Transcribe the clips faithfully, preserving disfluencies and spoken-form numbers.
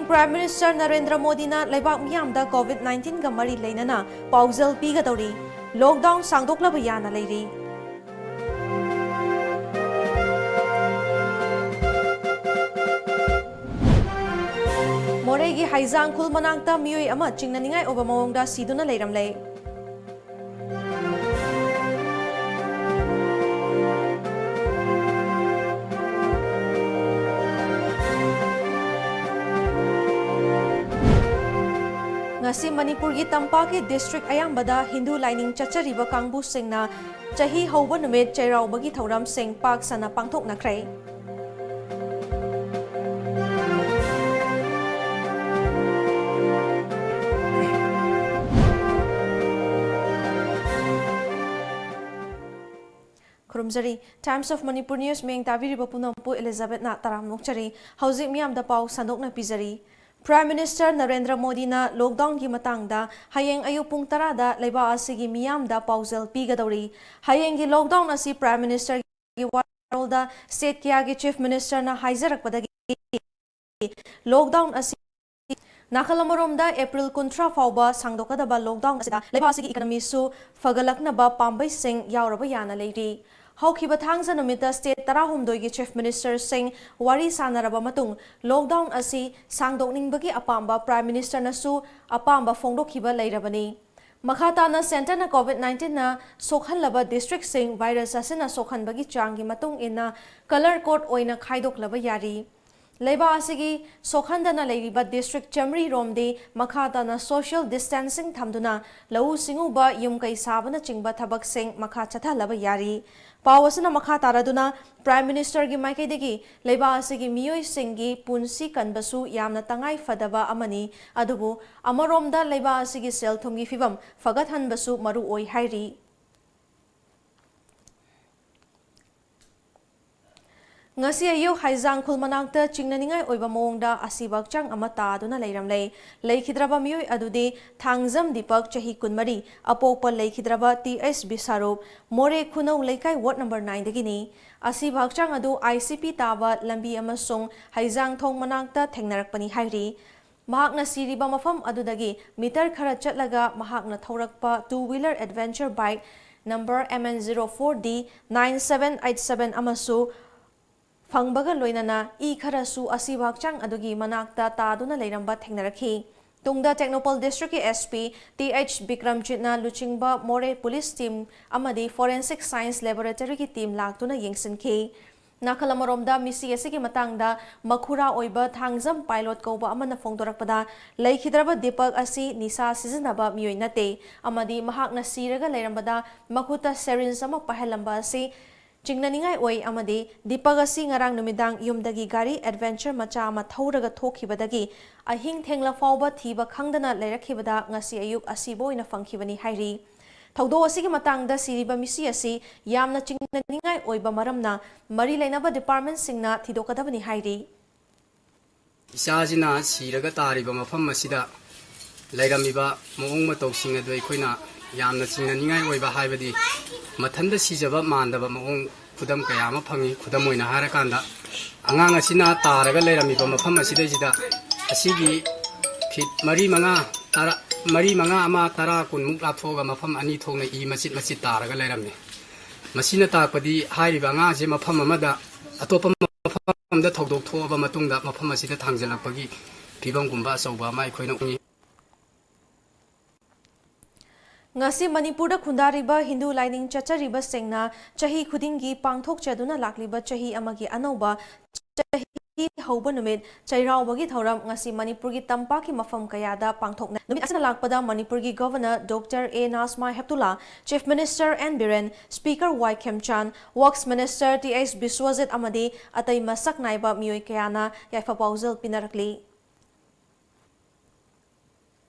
Prime Minister Narendra ꯃꯣꯗꯤꯅ ꯂꯩꯕꯥꯛ ꯃꯤꯌꯥꯝꯗ COVID nineteen ꯒ ꯃꯔꯤ ꯂꯩꯅꯅ ꯄꯥꯎꯖꯦꯜ ꯄꯤꯒꯗꯧꯔꯤ꯫ Lockdown ꯁꯥꯡꯗꯣꯛꯂꯕ ꯌꯥꯅ ꯂꯩꯔꯤ꯫ ꯃꯣꯔꯦꯒꯤ ꯍꯩꯖꯥꯡ ꯈꯨꯜ ꯃꯅꯥꯛꯇ ꯃꯤꯑꯣꯏ ꯑꯃ ꯆꯤꯡꯅꯅꯤꯡꯉꯥꯏ ꯑꯣꯏꯕ ꯃꯑꯣꯡꯗ ꯁꯤꯗꯨꯅ ꯂꯩꯔꯝꯂꯦ꯫ ꯉꯁꯤ ꯃꯅꯤꯄꯨꯔꯒꯤ ꯇꯝꯄꯥꯛꯀꯤ district ꯑꯌꯥꯝꯕꯗ ꯍꯤꯟꯗꯨ ꯂꯥꯏꯅꯤꯡ ꯆꯠꯆꯔꯤꯕ ꯀꯥꯡꯕꯨꯁꯤꯡꯅ ꯆꯍꯤ ꯍꯧꯕ ꯅꯨꯃꯤꯠ ꯆꯩꯔꯥꯎꯕꯒꯤ ꯊꯧꯔꯝꯁꯤꯡ ꯄꯥꯛ ꯁꯟꯅ ꯄꯥꯡꯊꯣꯛꯅꯈ꯭ꯔꯦ꯫ ꯈꯨꯔꯨꯝꯖꯔꯤ꯫ Times of Manipur News ꯃꯤꯌꯦꯡ ꯇꯥꯕꯤꯔꯤꯕ ꯄꯨꯝꯅꯃꯛꯄꯨ Elizabethꯅ ꯇꯔꯥꯝꯅ ꯑꯣꯛꯆꯔꯤ꯫ ꯍꯧꯖꯤꯛ ꯃꯤꯌꯥꯝꯗ ꯄꯥꯎ ꯁꯟꯗꯣꯛꯅ ꯄꯤꯖꯔꯤ꯫ Prime Minister ꯅꯔꯦꯟꯗ꯭ꯔ ꯃꯣꯗꯤꯅ lockdownꯒꯤ ꯃꯇꯥꯡꯗ ꯍꯌꯦꯡ ꯑꯌꯨꯛ ꯄꯨꯡ ꯇꯔꯥꯗ ꯂꯩꯕꯥꯛ ꯑꯁꯤꯒꯤ ꯃꯤꯌꯥꯝꯗ ꯄꯥꯎꯖꯦꯜ ꯄꯤꯒꯗꯧꯔꯤ꯫ ꯍꯌꯦꯡꯒꯤ lockdown ꯑꯁꯤ Prime Ministerꯒꯤ ꯋꯥꯔꯣꯜꯗ state ꯀꯌꯥꯒꯤ Chief Ministerꯅ ꯍꯥꯏꯖꯔꯛꯄꯗꯒꯤ lockdown ꯑꯁꯤ ꯅꯥꯀꯜ ꯑꯃꯔꯣꯝꯗ April ꯀꯨꯟꯊ꯭ꯔꯥ ꯐꯥꯎꯕ ꯁꯥꯡꯗꯣꯛꯀꯗꯕ lockdown ꯑꯁꯤꯗ ꯂꯩꯕꯥꯛ ꯑꯁꯤꯒꯤ economyꯁꯨ ꯐꯒꯠꯂꯛꯅꯕ ꯄꯥꯝꯕꯩꯁꯤꯡ ꯌꯥꯎꯔꯕ ꯌꯥꯅ ꯂꯩꯔꯤ꯫ ꯍꯧꯈꯤꯕ ꯊꯥꯡꯖ ꯅꯨꯃꯤꯠꯇ state ꯇꯔꯥꯍꯨꯝꯗꯣꯏꯒꯤ Chief Ministerꯁꯤꯡ ꯋꯥꯔꯤ ꯁꯥꯟꯅꯔꯕ ꯃꯇꯨꯡ lockdown ꯑꯁꯤ ꯁꯥꯡꯗꯣꯛꯅꯤꯡꯕꯒꯤ ꯑꯄꯥꯝꯕ Prime Ministerꯅꯁꯨ ꯑꯄꯥꯝꯕ ꯐꯣꯡꯗꯣꯛꯈꯤꯕ ꯂꯩꯔꯕꯅꯤ꯫ ꯃꯈꯥ ꯇꯥꯅ centreꯅ COVID nineteenꯅ ꯁꯣꯛꯍꯜꯂꯕ districtꯁꯤꯡ virus ꯑꯁꯤꯅ ꯁꯣꯛꯍꯟꯕꯒꯤ ꯆꯥꯡꯒꯤ ꯃꯇꯨꯡ ꯏꯟꯅ colour code ꯑꯣꯏꯅ ꯈꯥꯏꯗꯣꯛꯂꯕ ꯌꯥꯔꯤ꯫ ꯂꯩꯕꯥꯛ ꯑꯁꯤꯒꯤ ꯁꯣꯛꯍꯟꯗꯅ ꯂꯩꯔꯤꯕ district ꯆꯥꯃꯔꯤ ꯔꯣꯝꯗꯤ ꯃꯈꯥ ꯇꯥꯅ social distancing ꯊꯝꯗꯨꯅ ꯂꯧꯎ ꯁꯤꯡꯎꯕ, ꯌꯨꯝ ꯀꯩ ꯁꯥꯕꯅꯆꯤꯡꯕ ꯊꯕꯛꯁꯤꯡ ꯃꯈꯥ ꯆꯠꯊꯍꯜꯂꯕ ꯌꯥꯔꯤ꯫ ꯄꯥꯎ ꯑꯁꯤꯅ ꯃꯈꯥ ꯇꯥꯔꯗꯨꯅ Prime Ministerꯒꯤ ꯃꯥꯏꯀꯩꯗꯒꯤ ꯂꯩꯕꯥꯛ ꯑꯁꯤꯒꯤ ꯃꯤꯑꯣꯏꯁꯤꯡꯒꯤ ꯄꯨꯟꯁꯤ ꯀꯟꯕꯁꯨ ꯌꯥꯝꯅ ꯇꯉꯥꯏ ꯐꯗꯕ ꯑꯃꯅꯤ, ꯑꯗꯨꯕꯨ ꯑꯃꯔꯣꯝꯗ ꯂꯩꯕꯥꯛ ꯑꯁꯤꯒꯤ ꯁꯦꯜ ꯊꯨꯝꯒꯤ ꯐꯤꯕꯝ ꯐꯒꯠꯍꯟꯕꯁꯨ ꯃꯔꯨ ꯑꯣꯏ ꯍꯥꯏꯔꯤ꯫ ꯉꯁꯤ ꯑꯌꯨꯛ ꯍꯩꯖꯥꯡ ꯈꯨꯜ ꯃꯅꯥꯛꯇ ꯆꯤꯡꯅꯅꯤꯡꯉꯥꯏ ꯑꯣꯏꯕ ꯃꯑꯣꯡꯗ ꯑꯁꯤꯕ ꯍꯛꯆꯥꯡ ꯑꯃ ꯇꯥꯗꯨꯅ ꯂꯩꯔꯝꯂꯦ꯫ ꯂꯩꯈꯤꯗ꯭ꯔꯕ ꯃꯤꯑꯣꯏ ꯑꯗꯨꯗꯤ ꯊꯥꯡꯖꯝ ꯗꯤꯄꯛ, ꯆꯍꯤ ꯀꯨꯟꯃꯔꯤ, ꯑꯄꯣꯛꯄ ꯂꯩꯈꯤꯗ꯭ꯔꯕ ꯇꯤ ꯑꯩꯆ ꯕꯤꯁꯥꯔꯨꯞ, ꯃꯣꯔꯦ ꯈꯨꯅꯧ ꯂꯩꯀꯥꯏ ꯋꯥꯔꯗ ꯅꯝꯕꯔ ꯅꯥꯏꯟꯗꯒꯤꯅꯤ꯫ ꯑꯁꯤꯕ ꯍꯛꯆꯥꯡ ꯑꯗꯨ ꯑꯥꯏ ꯁꯤ ꯄꯤ ꯇꯥꯕ ꯂꯝꯕꯤ ꯑꯃꯁꯨꯡ ꯍꯩꯖꯥꯡ ꯊꯣꯡ ꯃꯅꯥꯛꯇ ꯊꯦꯡꯅꯔꯛꯄꯅꯤ ꯍꯥꯏꯔꯤ꯫ ꯃꯍꯥꯛꯅ ꯁꯤꯔꯤꯕ ꯃꯐꯝ ꯑꯗꯨꯗꯒꯤ ꯃꯤꯇꯔ ꯈꯔ ꯆꯠꯂꯒ ꯃꯍꯥꯛꯅ ꯊꯧꯔꯛꯄ two wheeler adventure bike number M N zero four D nine seven eight seven ꯑꯃꯁꯨ ꯐꯪꯕꯒ ꯂꯣꯏꯅꯅ ꯏ ꯈꯔꯁꯨ ꯑꯁꯤꯕ ꯍꯛꯆꯥꯡ ꯑꯗꯨꯒꯤ ꯃꯅꯥꯛꯇ ꯇꯥꯗꯨꯅ ꯂꯩꯔꯝꯕ ꯊꯦꯡꯅꯔꯛꯈꯤ꯫ ꯇꯨꯡꯗ ꯇꯦꯡꯅꯧꯄꯜ ꯗꯤꯁꯇ꯭ꯔꯤꯛꯀꯤ ꯑꯦꯁ ꯄꯤ ꯇꯤ ꯑꯩꯆ ꯕꯤꯀ꯭ꯔꯝꯖꯤꯠꯅ ꯂꯨꯆꯤꯡꯕ ꯃꯣꯔꯦ ꯄꯨꯂꯤꯁ ꯇꯤꯝ ꯑꯃꯗꯤ ꯐꯣꯔꯦꯟꯁꯤꯛ ꯁꯥꯏꯟꯁ ꯂꯦꯕꯣꯔꯦꯇꯔꯤꯒꯤ ꯇꯤꯝ ꯂꯥꯛꯇꯨꯅ ꯌꯦꯡꯁꯤꯟꯈꯤ꯫ ꯅꯥꯀꯜ ꯑꯃꯔꯣꯝꯗ, ꯃꯤꯁꯤ ꯑꯁꯤꯒꯤ ꯃꯇꯥꯡꯗ ꯃꯈꯨꯔꯥ ꯑꯣꯏꯕ ꯊꯥꯡꯖꯝ ꯄꯥꯏꯂꯣꯠ ꯀꯧꯕ ꯑꯃꯅ ꯐꯣꯡꯗꯣꯔꯛꯄꯗ, ꯂꯩꯈꯤꯗ꯭ꯔꯕ ꯗꯤꯄꯛ ꯑꯁꯤ ꯅꯤꯁꯥ ꯁꯤꯖꯤꯟꯅꯕ ꯃꯤꯑꯣꯏ ꯅꯠꯇꯦ ꯑꯃꯗꯤ ꯃꯍꯥꯛꯅ ꯁꯤꯔꯒ ꯂꯩꯔꯝꯕꯗ ꯃꯈꯨꯠꯇ ꯁꯦꯔꯤꯟꯖ ꯑꯃ ꯄꯥꯏꯍꯜꯂꯝꯕ ꯑꯁꯤ ꯆꯤꯡꯅꯅꯤꯡꯉꯥꯏ ꯑꯣꯏ ꯑꯃꯗꯤ ꯗꯤꯄꯛ ꯑꯁꯤ ꯉꯔꯥꯡ ꯅꯨꯃꯤꯗꯥꯡ ꯌꯨꯝꯗꯒꯤ ꯒꯥꯔꯤ ꯑꯦꯗꯚꯦꯟꯆꯔ ꯃꯆꯥ ꯑꯃ ꯊꯧꯔꯒ ꯊꯣꯛꯈꯤꯕꯗꯒꯤ ꯑꯍꯤꯡ ꯊꯦꯡꯂ ꯐꯥꯎꯕ ꯊꯤꯕ ꯈꯪꯗꯅ ꯂꯩꯔꯛꯈꯤꯕꯗ ꯉꯁꯤ ꯑꯌꯨꯛ ꯑꯁꯤꯕ ꯑꯣꯏꯅ ꯐꯪꯈꯤꯕꯅꯤ ꯍꯥꯏꯔꯤ꯫ ꯊꯧꯗꯣꯛ ꯑꯁꯤꯒꯤ ꯃꯇꯥꯡꯗ ꯁꯤꯔꯤꯕ ꯃꯤꯁꯤ ꯑꯁꯤ ꯌꯥꯝꯅ ꯆꯤꯡꯅꯅꯤꯡꯉꯥꯏ ꯑꯣꯏꯕ ꯃꯔꯝꯅ ꯃꯔꯤ ꯂꯩꯅꯕ ꯗꯤꯄꯥꯔꯠꯃꯦꯟꯁꯤꯡꯅ ꯊꯤꯗꯣꯛꯀꯗꯕꯅꯤ ꯍꯥꯏꯔꯤ꯫ ꯏꯆꯥꯁꯤꯅ ꯁꯤꯔꯒ ꯇꯥꯔꯤꯕ ꯃꯐꯝ ꯑꯁꯤꯗ ꯂꯩꯔꯝꯃꯤꯕ ꯃꯑꯣꯡ ꯃꯇꯧꯁꯤꯡ ꯑꯗꯨ ꯑꯩꯈꯣꯏꯅ ꯌꯥꯝꯅ ꯆꯤꯡꯅꯅꯤꯡꯉꯥꯏ ꯑꯣꯏꯕ, ꯍꯥꯏꯕꯗꯤ ꯃꯊꯟꯇ ꯁꯤꯖꯕ ꯃꯥꯟꯗꯕ ꯃꯑꯣꯡ ꯈꯨꯗꯝ ꯀꯌꯥ ꯑꯃ ꯐꯪꯉꯤ꯫ ꯈꯨꯗꯝ ꯑꯣꯏꯅ ꯍꯥꯏꯔꯀꯥꯟꯗ, ꯑꯉꯥꯡ ꯑꯁꯤꯅ ꯇꯥꯔꯒ ꯂꯩꯔꯝꯃꯤꯕ ꯃꯐꯝ ꯑꯁꯤꯗꯩꯁꯤꯗ ꯑꯁꯤꯒꯤ ꯐꯤꯠ ꯃꯔꯤ ꯃꯉꯥ, ꯇꯔꯥ, ꯃꯔꯤ ꯃꯉꯥ ꯑꯃ ꯇꯔꯥ ꯀꯨꯟꯃꯨꯛ ꯂꯥꯞꯊꯣꯛꯑꯒ ꯃꯐꯝ ꯑꯅꯤ ꯊꯣꯛꯅ ꯏ ꯃꯆꯤꯠ ꯃꯆꯤꯠ ꯇꯥꯔꯒ ꯂꯩꯔꯝꯃꯤ꯫ ꯃꯁꯤꯅ ꯇꯥꯛꯄꯗꯤ ꯍꯥꯏꯔꯤꯕ ꯑꯉꯥꯡꯁꯦ ꯃꯐꯝ ꯑꯃꯗ, ꯑꯇꯣꯞꯄ ꯃꯐꯝ ꯑꯃꯗ ꯊꯧꯗꯣꯛ ꯊꯣꯛꯑꯕ ꯃꯇꯨꯡꯗ ꯃꯐꯝ ꯑꯁꯤꯗ ꯊꯥꯡꯖꯜꯂꯛꯄꯒꯤ ꯐꯤꯕꯝꯒꯨꯝꯕ ꯑꯆꯧꯕ ꯑꯃ ꯑꯩꯈꯣꯏꯅ ꯎꯏ꯫ ꯉꯁꯤ ꯃꯅꯤꯄꯨꯔꯗ ꯈꯨꯟꯗꯥꯔꯤꯕ ꯍꯤꯟꯗꯨ ꯂꯥꯏꯅꯤꯡ ꯆꯠꯆꯔꯤꯕꯁꯤꯡꯅ ꯆꯍꯤ ꯈꯨꯗꯤꯡꯒꯤ ꯄꯥꯡꯊꯣꯛꯆꯗꯨꯅ ꯂꯥꯛꯂꯤꯕ ꯆꯍꯤ ꯑꯃꯒꯤ ꯑꯅꯧꯕ ꯆꯍꯤ ꯍꯧꯕ ꯅꯨꯃꯤꯠ ꯆꯩꯔꯥꯎꯕꯒꯤ ꯊꯧꯔꯝ ꯉꯁꯤ ꯃꯅꯤꯄꯨꯔꯒꯤ ꯇꯝꯄꯥꯛꯀꯤ ꯃꯐꯝ ꯀꯌꯥꯗ ꯄꯥꯡꯊꯣꯛꯅꯩ꯫ ꯅꯨꯃꯤꯠ ꯑꯁꯤꯗ ꯂꯥꯛꯄꯗ ꯃꯅꯤꯄꯨꯔꯒꯤ governor doctor A Najma Heptulla, chief minister N Biren, speaker Y Khemchand, works minister T H Biswajit ꯑꯃꯗꯤ ꯑꯇꯩ ꯃꯁꯛ ꯅꯥꯏꯕ ꯃꯤꯑꯣꯏ ꯀꯌꯥꯅ ꯌꯥꯏꯐ ꯄꯥꯎꯖꯦꯜ ꯄꯤꯅꯔꯛꯂꯤ꯫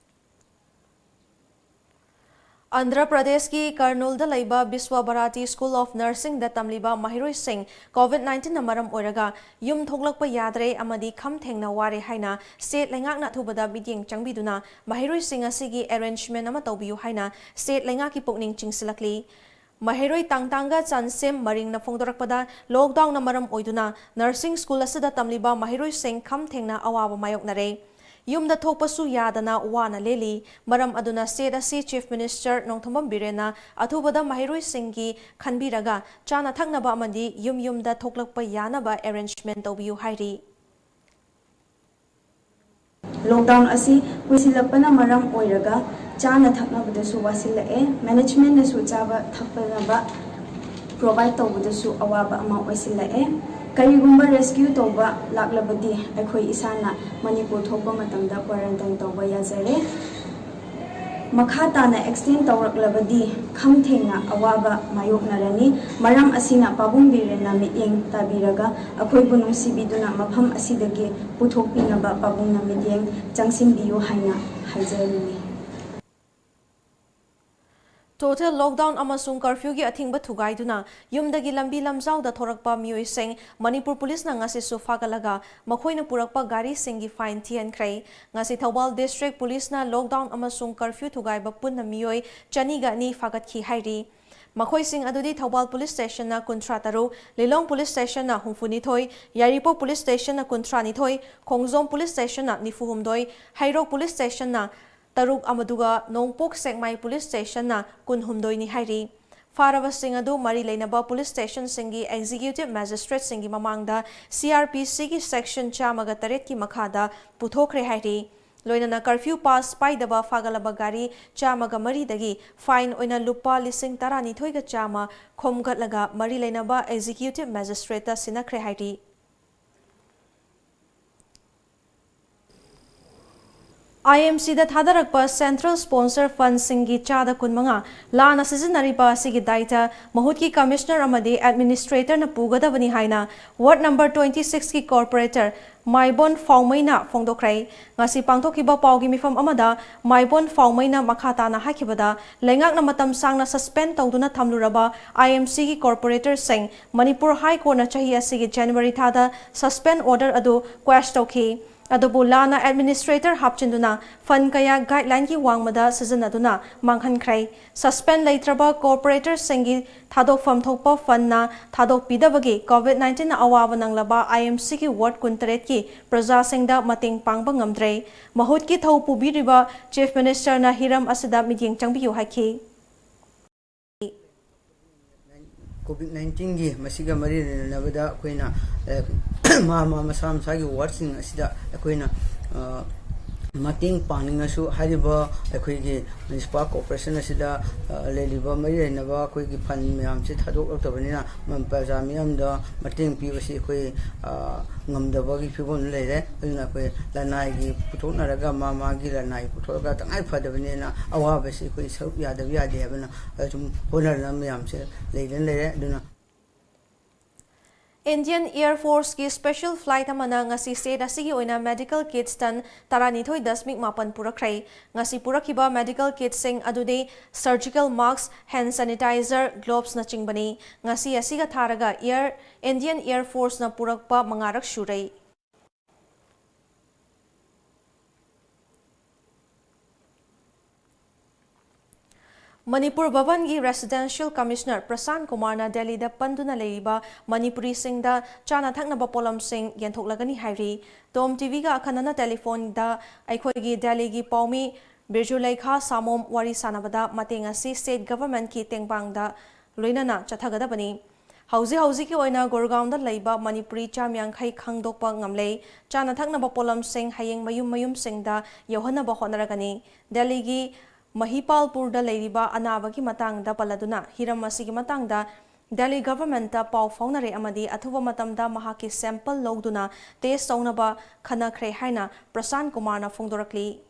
ꯑꯟꯙ꯭ꯔ ꯄ꯭ꯔꯗꯦꯁꯀꯤ ꯀꯔꯅꯨꯜꯗ ꯂꯩꯕ ꯕꯤꯁ꯭ꯋ ꯚꯥꯔꯥꯇꯤ ꯁ꯭ꯀꯨꯜ ꯑꯣꯐ ꯅꯔꯁꯤꯡꯗ ꯇꯝꯂꯤꯕ ꯃꯍꯩꯔꯣꯏꯁꯤꯡ ꯀꯣꯚꯤꯗ ꯅꯥꯏꯟꯇꯤꯟꯅ ꯃꯔꯝ ꯑꯣꯏꯔꯒ ꯌꯨꯝ ꯊꯣꯛꯂꯛꯄ ꯌꯥꯗ꯭ꯔꯦ ꯑꯃꯗꯤ ꯈꯝ ꯊꯦꯡꯅ ꯋꯥꯔꯦ ꯍꯥꯏꯅ ꯁ꯭ꯇꯦꯠ ꯂꯩꯉꯥꯛꯅ ꯑꯊꯨꯕꯗ ꯃꯤꯠꯌꯦꯡ ꯆꯪꯕꯤꯗꯨꯅ ꯃꯍꯩꯔꯣꯏꯁꯤꯡ ꯑꯁꯤꯒꯤ ꯑꯦꯔꯦꯟꯖꯃꯦꯟ ꯑꯃ ꯇꯧꯕꯤꯌꯨ ꯍꯥꯏꯅ ꯁ꯭ꯇꯦꯠ ꯂꯩꯉꯥꯛꯀꯤ ꯄꯨꯛꯅꯤꯡ ꯆꯤꯡꯁꯤꯜꯂꯛꯂꯤ꯫ ꯃꯍꯩꯔꯣꯏ ꯇꯥꯡꯇꯥꯡꯒ ꯆꯥꯟꯁꯦꯝ ꯃꯔꯤꯡꯅ ꯐꯣꯡꯗꯣꯔꯛꯄꯗ, ꯂꯣꯛꯗꯥꯎꯟꯅ ꯃꯔꯝ ꯑꯣꯏꯗꯨꯅ ꯅꯔꯁꯤꯡ ꯁ꯭ꯀꯨꯜ ꯑꯁꯤꯗ ꯇꯝꯂꯤꯕ ꯃꯍꯩꯔꯣꯏꯁꯤꯡ ꯈꯝ ꯊꯦꯡꯅ ꯑꯋꯥꯕ ꯃꯥꯌꯣꯛꯅꯔꯦ꯫ ꯌꯨꯝꯗ ꯊꯣꯛꯄꯁꯨ ꯌꯥꯗꯅ ꯋꯥꯅ ꯂꯦꯜꯂꯤ꯫ ꯃꯔꯝ ꯑꯗꯨꯅ ꯁ꯭ꯇꯦꯠ ꯑꯁꯤ ꯆꯤꯐ ꯃꯤꯅꯤꯁꯇꯔ ꯅꯣꯡꯊꯣꯝꯕꯝ ꯕꯤꯔꯦꯟꯅ ꯑꯊꯨꯕꯗ ꯃꯍꯩꯔꯣꯏꯁꯤꯡꯒꯤ ꯈꯟꯕꯤꯔꯒ ꯆꯥꯅ ꯊꯛꯅꯕ ꯑꯃꯗꯤ ꯌꯨꯝ ꯌꯨꯝꯗ ꯊꯣꯛꯂꯛꯄ ꯌꯥꯅꯕ ꯑꯦꯔꯦꯟꯖꯃꯦꯟ ꯇꯧꯕꯤꯌꯨ ꯍꯥꯏꯔꯤ꯫ ꯂꯣꯛꯗꯥꯎꯟ ꯑꯁꯤ ꯀꯨꯏꯁꯤꯜꯂꯛꯄꯅ ꯃꯔꯝ ꯑꯣꯏꯔꯒ ꯆꯥꯅ ꯊꯛꯅꯕꯗꯁꯨ ꯋꯥꯁꯤꯜꯂꯛꯑꯦ, ꯃꯦꯅꯦꯖꯃꯦꯟꯅꯁꯨ ꯆꯥꯕ ꯊꯛꯄꯅꯕ ꯄ꯭ꯔꯣꯚꯥꯏꯗ ꯇꯧꯕꯗꯁꯨ ꯑꯋꯥꯕ ꯑꯃ ꯑꯣꯏꯁꯤꯜꯂꯛꯑꯦ꯫ ꯀꯔꯤꯒꯨꯝꯕ ꯔꯦꯁꯀ꯭ꯌꯨ ꯇꯧꯕ ꯂꯥꯛꯂꯕꯗꯤ ꯑꯩꯈꯣꯏ ꯏꯁꯥꯅ ꯃꯅꯤꯄꯨꯔ ꯊꯣꯛꯄ ꯃꯇꯝꯗ ꯀ꯭ꯋꯥꯔꯦꯟꯇꯥꯏꯟ ꯇꯧꯕ ꯌꯥꯖꯔꯦ꯫ ꯃꯈꯥ ꯇꯥꯅ ꯑꯦꯛꯁꯇꯦꯟ ꯇꯧꯔꯛꯂꯕꯗꯤ ꯈꯝ ꯊꯦꯡꯅ ꯑꯋꯥꯕ ꯃꯥꯌꯣꯛꯅꯔꯅꯤ꯫ ꯃꯔꯝ ꯑꯁꯤꯅ ꯄꯥꯕꯨꯡ ꯕꯤꯔꯦꯟꯅ ꯃꯤꯠꯌꯦꯡ ꯇꯥꯕꯤꯔꯒ ꯑꯩꯈꯣꯏꯕꯨ ꯅꯨꯡꯁꯤꯕꯤꯗꯨꯅ ꯃꯐꯝ ꯑꯁꯤꯗꯒꯤ ꯄꯨꯊꯣꯛꯄꯤꯅꯕ ꯄꯥꯕꯨꯡꯅ ꯃꯤꯠꯌꯦꯡ ꯆꯪꯁꯤꯟꯕꯤꯌꯨ ꯍꯥꯏꯅ ꯍꯥꯏꯖꯔꯤꯅꯤ꯫ ꯇꯣꯇꯦꯜ ꯂꯣꯛꯗꯥꯎꯟ ꯑꯃꯁꯨꯡ ꯀꯔꯐ꯭ꯌꯨꯒꯤ ꯑꯊꯤꯡꯕ ꯊꯨꯒꯥꯏꯗꯨꯅ ꯌꯨꯝꯗꯒꯤ ꯂꯝꯕꯤ ꯂꯝꯖꯥꯎꯗ ꯊꯣꯔꯛꯄ ꯃꯤꯑꯣꯏꯁꯤꯡ ꯃꯅꯤꯄꯨꯔ ꯄꯨꯂꯤꯁꯅ ꯉꯁꯤꯁꯨ ꯐꯥꯒꯠꯂꯒ ꯃꯈꯣꯏꯅ ꯄꯨꯔꯛꯄ ꯒꯥꯔꯤꯁꯤꯡꯒꯤ ꯐꯥꯏꯟ ꯊꯤꯍꯟꯈ꯭ꯔꯦ꯫ ꯉꯁꯤ ꯊꯧꯕꯥꯜ ꯗꯤꯁꯇ꯭ꯔꯤꯛ ꯄꯨꯂꯤꯁꯅ ꯂꯣꯛꯗꯥꯎꯟ ꯑꯃꯁꯨꯡ ꯀꯔꯐ꯭ꯌꯨ ꯊꯨꯒꯥꯏꯕ ꯄꯨꯟꯅ ꯃꯤꯑꯣꯏ ꯆꯅꯤꯒ ꯑꯅꯤ ꯐꯥꯒꯠꯈꯤ ꯍꯥꯏꯔꯤ꯫ ꯃꯈꯣꯏꯁꯤꯡ ꯑꯗꯨꯗꯤ ꯊꯧꯕꯥꯜ ꯄꯨꯂꯤꯁ ꯁ꯭ꯇꯦꯁꯟꯅ ꯀꯨꯟꯊ꯭ꯔꯥ ꯇꯔꯨꯛ, ꯂꯤꯂꯣꯡ ꯄꯨꯂꯤꯁ ꯁ꯭ꯇꯦꯁꯟꯅ ꯍꯨꯝꯐꯨ ꯅꯤꯊꯣꯏ, ꯌꯥꯏꯔꯤꯄꯣꯛ ꯄꯨꯂꯤꯁ ꯁ꯭ꯇꯦꯁꯟꯅ ꯀꯨꯟꯊ꯭ꯔꯥ ꯅꯤꯊꯣꯏ, ꯈꯣꯡꯖꯣꯝ ꯄꯨꯂꯤꯁ ꯁ꯭ꯇꯦꯁꯟꯅ ꯅꯤꯐꯨ ꯍꯨꯝꯗꯣꯏ, ꯍꯩꯔꯣꯛ ꯄꯨꯂꯤꯁ ꯁ꯭ꯇꯦꯁꯟꯅ ꯇꯔꯨꯛ ꯑꯃꯗꯨꯒ ꯅꯣꯡꯄꯣꯛ ꯁꯦꯛꯃꯥꯏ ꯄꯨꯂꯤꯁ ꯁ꯭ꯇꯦꯁꯟꯅ ꯀꯨꯟꯍꯨꯝꯗꯣꯏꯅꯤ ꯍꯥꯏꯔꯤ꯫ ꯐꯥꯔꯕꯁꯤꯡ ꯑꯗꯨ ꯃꯔꯤ ꯂꯩꯅꯕ ꯄꯨꯂꯤꯁ ꯁ꯭ꯇꯦꯁꯟꯁꯤꯡꯒꯤ ꯑꯦꯛꯖꯤꯀ꯭ꯌꯨꯇꯤꯚ ꯃꯦꯖꯤꯁꯇ꯭ꯔꯦꯠꯁꯤꯡꯒꯤ ꯃꯃꯥꯡꯗ ꯁꯤ ꯑꯥꯔ ꯄꯤ ꯁꯤꯒꯤ ꯁꯦꯛꯁꯟ ꯆꯥꯝꯃꯒ ꯇꯔꯦꯠꯀꯤ ꯃꯈꯥꯗ ꯄꯨꯊꯣꯛꯈ꯭ꯔꯦ ꯍꯥꯏꯔꯤ꯫ ꯂꯣꯏꯅꯅ ꯀꯔꯐ꯭ꯌꯨ ꯄꯥꯁ ꯄꯥꯏꯗꯕ ꯐꯥꯒꯠꯂꯕ ꯒꯥꯔꯤ ꯆꯥꯝꯃꯒ ꯃꯔꯤꯗꯒꯤ ꯐꯥꯏꯟ ꯑꯣꯏꯅ ꯂꯨꯄꯥ ꯂꯤꯁꯤꯡ ꯇꯔꯥꯅꯤꯊꯣꯏꯒ ꯆꯥꯝꯃ ꯈꯣꯝꯒꯠꯂꯒ ꯃꯔꯤ ꯂꯩꯅꯕ ꯑꯦꯛꯖꯤꯀ꯭ꯌꯨꯇꯤꯚ ꯃꯦꯖꯤꯁꯇ꯭ꯔꯦꯠꯇ ꯁꯤꯟꯅꯈ꯭ꯔꯦ ꯍꯥꯏꯔꯤ꯫ ꯑꯥꯏ ꯑꯦꯝ ꯁꯤꯗ ꯊꯥꯗꯔꯛꯄ Central Sponsor Fundꯁꯤꯡꯒꯤ ꯆꯥꯗ ꯀꯨꯟꯃꯉꯥ ꯂꯥꯟꯅ ꯁꯤꯖꯤꯟꯅꯔꯤꯕ ꯑꯁꯤꯒꯤ ꯗꯥꯏꯇ ꯃꯍꯨꯠꯀꯤ Commissioner ꯑꯃꯗꯤ Administratorꯅ ꯄꯨꯒꯗꯕꯅꯤ ꯍꯥꯏꯅ Ward number twenty sixꯀꯤ Corporator ꯃꯥꯏꯕꯣꯟ ꯐꯥꯎꯃꯩꯅ ꯐꯣꯡꯗꯣꯛꯈ꯭ꯔꯦ꯫ ꯉꯁꯤ ꯄꯥꯡꯊꯣꯛꯈꯤꯕ ꯄꯥꯎꯒꯤ ꯃꯤꯐꯝ ꯑꯃꯗ ꯃꯥꯏꯕꯣꯟ ꯐꯥꯎꯃꯩꯅ ꯃꯈꯥ ꯇꯥꯅ ꯍꯥꯏꯈꯤꯕꯗ, ꯂꯩꯉꯥꯛꯅ ꯃꯇꯝ ꯁꯥꯡꯅ suspend ꯇꯧꯗꯨꯅ ꯊꯝꯂꯨꯔꯕ ꯑꯥꯏ ꯑꯦꯝ ꯁꯤꯒꯤ Corporatorꯁꯤꯡ ꯃꯅꯤꯄꯨꯔ High Courtꯅ ꯆꯍꯤ ꯑꯁꯤꯒꯤ January ꯊꯥꯗ suspend order ꯑꯗꯨ quash ꯇꯧꯈꯤ꯫ ꯑꯗꯨꯕꯨ ꯂꯥꯟꯅ Administrator ꯍꯥꯞꯆꯤꯟꯗꯨꯅ fund ꯀꯌꯥ guidelineꯒꯤ ꯋꯥꯡꯃꯗ ꯁꯤꯖꯤꯟꯅꯗꯨꯅ ꯃꯥꯡꯍꯟꯈ꯭ꯔꯦ꯫ Suspend ꯂꯩꯇ꯭ꯔꯕ Corporatorꯁꯤꯡꯒꯤ ꯊꯥꯗꯣꯛꯐꯝ ꯊꯣꯛꯄ fundꯅ ꯊꯥꯗꯣꯛꯄꯤꯗꯕꯒꯤ COVID nineteenꯅ ꯑꯋꯥꯕ ꯅꯪꯂꯕ ꯑꯥꯏ ꯑꯦꯝ ꯁꯤꯒꯤ Ward ꯀꯨꯟꯇꯔꯦꯠꯀꯤ ꯄ꯭ꯔꯖꯥꯁꯤꯡꯗ ꯃꯇꯦꯡ ꯄꯥꯡꯕ ꯉꯝꯗ꯭ꯔꯦ꯫ ꯃꯍꯨꯠꯀꯤ ꯊꯧ ꯄꯨꯕꯤꯔꯤꯕ Chief Ministerꯅ ꯍꯤꯔꯝ ꯑꯁꯤꯗ ꯃꯤꯠꯌꯦꯡ ꯆꯪꯕꯤꯌꯨ ꯍꯥꯏꯈꯤ꯫ COVID nineteenꯒꯤ ꯃꯁꯤꯒ ꯃꯔꯤ ꯂꯩꯅꯅꯕꯗ ꯑꯩꯈꯣꯏꯅ, ꯑ, ꯃꯥ ꯃꯥ ꯃꯁꯥ ꯃꯁꯥꯒꯤ wardꯁꯤꯡ ꯑꯁꯤꯗ ꯑꯩꯈꯣꯏꯅ, ꯑ, ꯃꯇꯦꯡ ꯄꯥꯡꯅꯤꯡꯉꯁꯨ, ꯍꯥꯏꯔꯤꯕ ꯑꯩꯈꯣꯏꯒꯤ municipal corporation ꯑꯁꯤꯗ, ꯑ, ꯂꯩꯔꯤꯕ ꯃꯔꯤ ꯂꯩꯅꯕ ꯑꯩꯈꯣꯏꯒꯤ fund ꯃꯌꯥꯝꯁꯤ ꯊꯥꯗꯣꯛꯂꯛꯇꯕꯅꯤꯅ, ꯃ-, ꯄ꯭ꯔꯖꯥ ꯃꯤꯌꯥꯝꯗ ꯃꯇꯦꯡ ꯄꯤꯕꯁꯤ ꯑꯩꯈꯣꯏ, ꯑ, ꯉꯝꯗꯕꯒꯤ ꯐꯤꯕꯝꯗ ꯂꯩꯔꯦ꯫ ꯑꯗꯨꯅ ꯑꯩꯈꯣꯏ ꯂꯅꯥꯏꯒꯤ ꯄꯨꯊꯣꯛꯅꯔꯒ, ꯃꯥ ꯃꯥꯒꯤ ꯂꯅꯥꯏ ꯄꯨꯊꯣꯛꯑꯒ ꯇꯉꯥꯏ ꯐꯗꯕꯅꯦꯅ ꯑꯋꯥꯕꯁꯤ ꯑꯩꯈꯣꯏ ꯁꯔꯨꯛ ꯌꯥꯗꯕ ꯌꯥꯗꯦ ꯍꯥꯏꯕꯅ ꯁꯨꯝ ꯍꯣꯠꯅꯔꯅꯕ ꯃꯌꯥꯝꯁꯦ ꯂꯩꯗꯅ ꯂꯩꯔꯦ꯫ ꯑꯗꯨꯅ Indian Air Forceꯀꯤ special flight ꯑꯃꯅ ꯉꯁꯤ state ꯑꯁꯤꯒꯤ ꯑꯣꯏꯅ medical kits ton ꯇꯔꯥꯅꯤꯊꯣꯏ ꯗꯁꯃꯤꯛ ꯃꯥꯄꯟ ꯄꯨꯔꯛꯈ꯭ꯔꯦ꯫ ꯉꯁꯤ ꯄꯨꯔꯛꯈꯤꯕ medical kitsꯁꯤꯡ ꯑꯗꯨꯗꯤ surgical mask, hand sanitizer, glovesꯅꯆꯤꯡꯕꯅꯤ꯫ ꯉꯁꯤ ꯑꯁꯤꯒ ꯊꯥꯔꯒ Air, Indian Air Forceꯅ ꯄꯨꯔꯛꯄ ꯃꯉꯥꯔꯛ ꯁꯨꯔꯦ꯫ ꯃꯅꯤꯄꯨꯔ ꯚꯕꯟꯒꯤ Residential Commissioner ꯄ꯭ꯔꯁꯥꯟ ꯀꯨꯃꯥꯔꯅ ꯗꯦꯜꯂꯤꯗ ꯄꯟꯗꯨꯅ ꯂꯩꯔꯤꯕ ꯃꯅꯤꯄꯨꯔꯤꯁꯤꯡꯗ ꯆꯥꯅ ꯊꯛꯅꯕ ꯄꯣꯠꯂꯝꯁꯤꯡ ꯌꯦꯟꯊꯣꯛꯂꯒꯅꯤ ꯍꯥꯏꯔꯤ꯫ ꯇꯣꯝ ꯇꯤꯚꯤꯒ ꯑꯈꯟꯅꯅ ꯇꯦꯂꯤꯐꯣꯟꯗ ꯑꯩꯈꯣꯏꯒꯤ ꯗꯦꯜꯂꯤꯒꯤ ꯄꯥꯎꯃꯤ ꯕꯤꯔꯖꯨꯂꯩꯈꯥ ꯁꯥꯃꯣꯝ ꯋꯥꯔꯤ ꯁꯥꯅꯕꯗ ꯃꯇꯦꯡ ꯑꯁꯤ state governmentꯀꯤ ꯇꯦꯡꯕꯥꯡꯗ ꯂꯣꯏꯅꯅ ꯆꯠꯊꯒꯗꯕꯅꯤ꯫ ꯍꯧꯖꯤꯛ ꯍꯧꯖꯤꯛꯀꯤ ꯑꯣꯏꯅ ꯒꯨꯔꯒꯥꯎꯟꯗ ꯂꯩꯕ ꯃꯅꯤꯄꯨꯔꯤ ꯆꯥꯝ ꯌꯥꯡꯈꯩ ꯈꯪꯗꯣꯛꯄ ꯉꯝꯂꯦ꯫ ꯆꯥꯅ ꯊꯛꯅꯕ ꯄꯣꯠꯂꯝꯁꯤꯡ ꯍꯌꯦꯡ ꯃꯌꯨꯝ ꯃꯌꯨꯝꯁꯤꯡꯗ ꯌꯧꯍꯟꯅꯕ ꯍꯣꯠꯅꯔꯒꯅꯤ꯫ ꯗꯦꯜꯂꯤꯒꯤ ꯃꯍꯤꯄꯥꯜꯄꯨꯔꯗ ꯂꯩꯔꯤꯕ ꯑꯅꯥꯕꯒꯤ ꯃꯇꯥꯡꯗ ꯄꯜꯂꯗꯨꯅ ꯍꯤꯔꯝ ꯑꯁꯤꯒꯤ ꯃꯇꯥꯡꯗ ꯗꯦꯜꯂꯤ governmentꯇ ꯄꯥꯎ ꯐꯥꯎꯅꯔꯦ ꯑꯃꯗꯤ ꯑꯊꯨꯕ ꯃꯇꯝꯗ ꯃꯍꯥꯛꯀꯤ sample ꯂꯧꯗꯨꯅ test ꯇꯧꯅꯕ ꯈꯟꯅꯈ꯭ꯔꯦ ꯍꯥꯏꯅ ꯄ꯭ꯔꯁꯥꯟ ꯀꯨꯃꯥꯔꯅ ꯐꯣꯡꯗꯣꯔꯛꯂꯤ꯫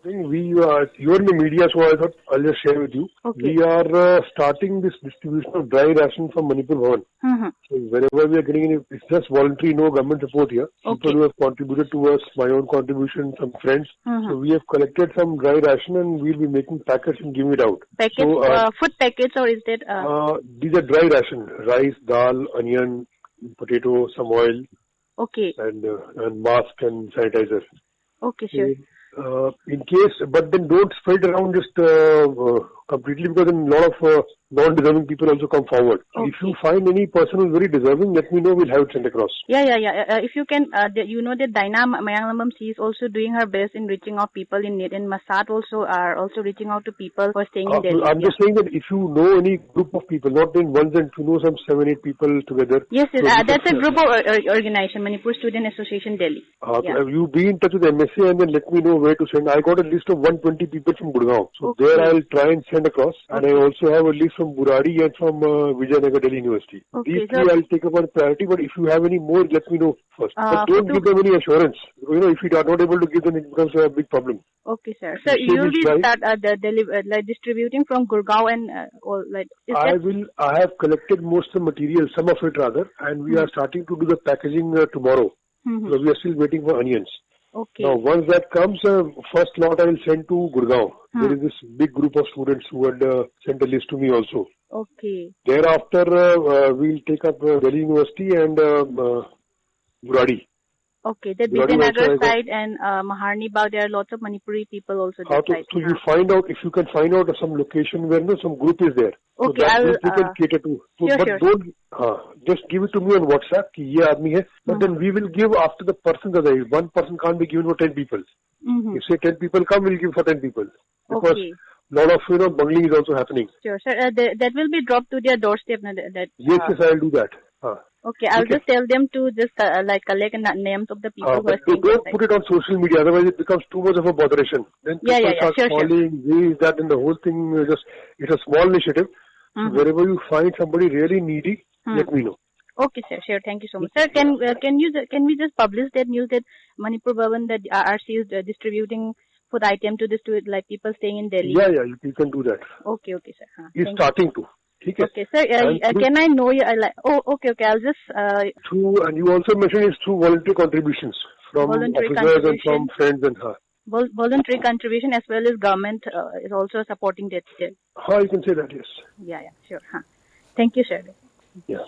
We are, you're in the media, so I thought I'll just share with you. Okay. We are uh, starting this distribution of dry ration from Manipur Bhavan. Mm-hmm. So wherever we are getting any, it's just voluntary, no government support here. Okay. People who have contributed to us, my own contribution, some friends. Mm-hmm. So we have collected some dry ration and we'll be making packets and giving it out. Packets, So, uh, uh, food packets, or is that? Uh, Uh, these are dry ration, rice, dal, onion, potato, some oil, okay. and uh, and mask and sanitizer. Okay, sure. So, uh, in case, but then don't spread around just uh, uh, completely, because then a lot of uh, non-deserving people also come forward. If you Okay. find any person who's very deserving, let me know. We'll have it sent across. Yeah, yeah, yeah. Uh, if you can, uh, the, you know that Daina Ma- Mayanglambam, she is also doing her best in reaching out people in need, and Masat also are also reaching out to people who are staying Uh, in Delhi. I'm Yeah. just saying that if you know any group of people, not in ones and two, know some seven, eight people together. Yes, yes. So Uh, we that's a can- group of or, or organization, Manipur Student Association Delhi. Uh, Yeah. You be in touch with M S A and then let me know where to send. I got a list of one twenty people from Gurgaon. So Okay. There I'll try and send across. And I Okay. also have a list from Burari and from uh, Vijayanagar Delhi University. Okay, These sir. Three I'll take up on priority, but if you have any more, let me know first. Uh, But don't for give them any assurance. You know, if you are not able to give them, it becomes a big problem. Okay, sir. So You see you'll this be slide? start uh, the deliver uh, like distributing from Gurgaon and uh, all like. Is I that? will. I have collected most of the material, some of it rather, and we Hmm. are starting to do the packaging uh, tomorrow. Mhm. So we are still waiting for onions. Okay. Now, once that comes, uh, first lot I will send to Gurgaon. Hmm. There is this big group of students who had uh, sent a list to me also. Okay. Thereafter, uh, uh, we'll take up uh, Delhi University and uh, uh, Burari. Okay. The Burari also Vijayanagar I got- side and uh, Maharani Bagh, there are lots of Manipuri people also. Uh, That so, side. so you find out if you can find out some location where no some group is there. Okay, So that I will, group can uh, cater to. So, sure, but sure. Don't uh, just give it to me on WhatsApp. कि ये आदमी है. But Hmm. then we will give after the person. Otherwise, one person can't be given for ten people. Mhm. If say ten people come, we'll give for ten people. Because Okay. Lot of you know bungling is also happening. Sure, sir. Uh, they, that will be dropped to their doorstep. No, that, that, Yes, uh, yes, I'll do that. Uh, Okay, I'll Okay. just tell them to just uh, like collect the names of the people uh, who are but don't, staying don't put it on social media, otherwise it becomes too much of a botheration. Then Yeah, people yeah, yeah, start sure, sure. Calling, this, that, and the whole thing. Uh, just it's a small initiative. Mhm. So wherever you find somebody really needy, Hmm. Let me know. Okay, sir. Sure. Thank you so much, sir. Can uh, can you ju- can we just publish that news that Manipur Bhavan, that R R C is uh, distributing put item to this, to, like, people staying in Delhi? Yeah, yeah, you can do that. Okay, okay, sir. Huh, He's starting to. Okay. Okay, sir. Uh, uh, can I know you? Uh, like, oh, okay, okay. I'll just. Uh, through, and you also mentioned it's through voluntary contributions from voluntary officers and contribution. From friends and her. Vol- voluntary contribution as well as government uh, is also supporting that. Still. How you can say that? Yes. Yeah, yeah, sure. Huh. Thank you, sir. Yeah.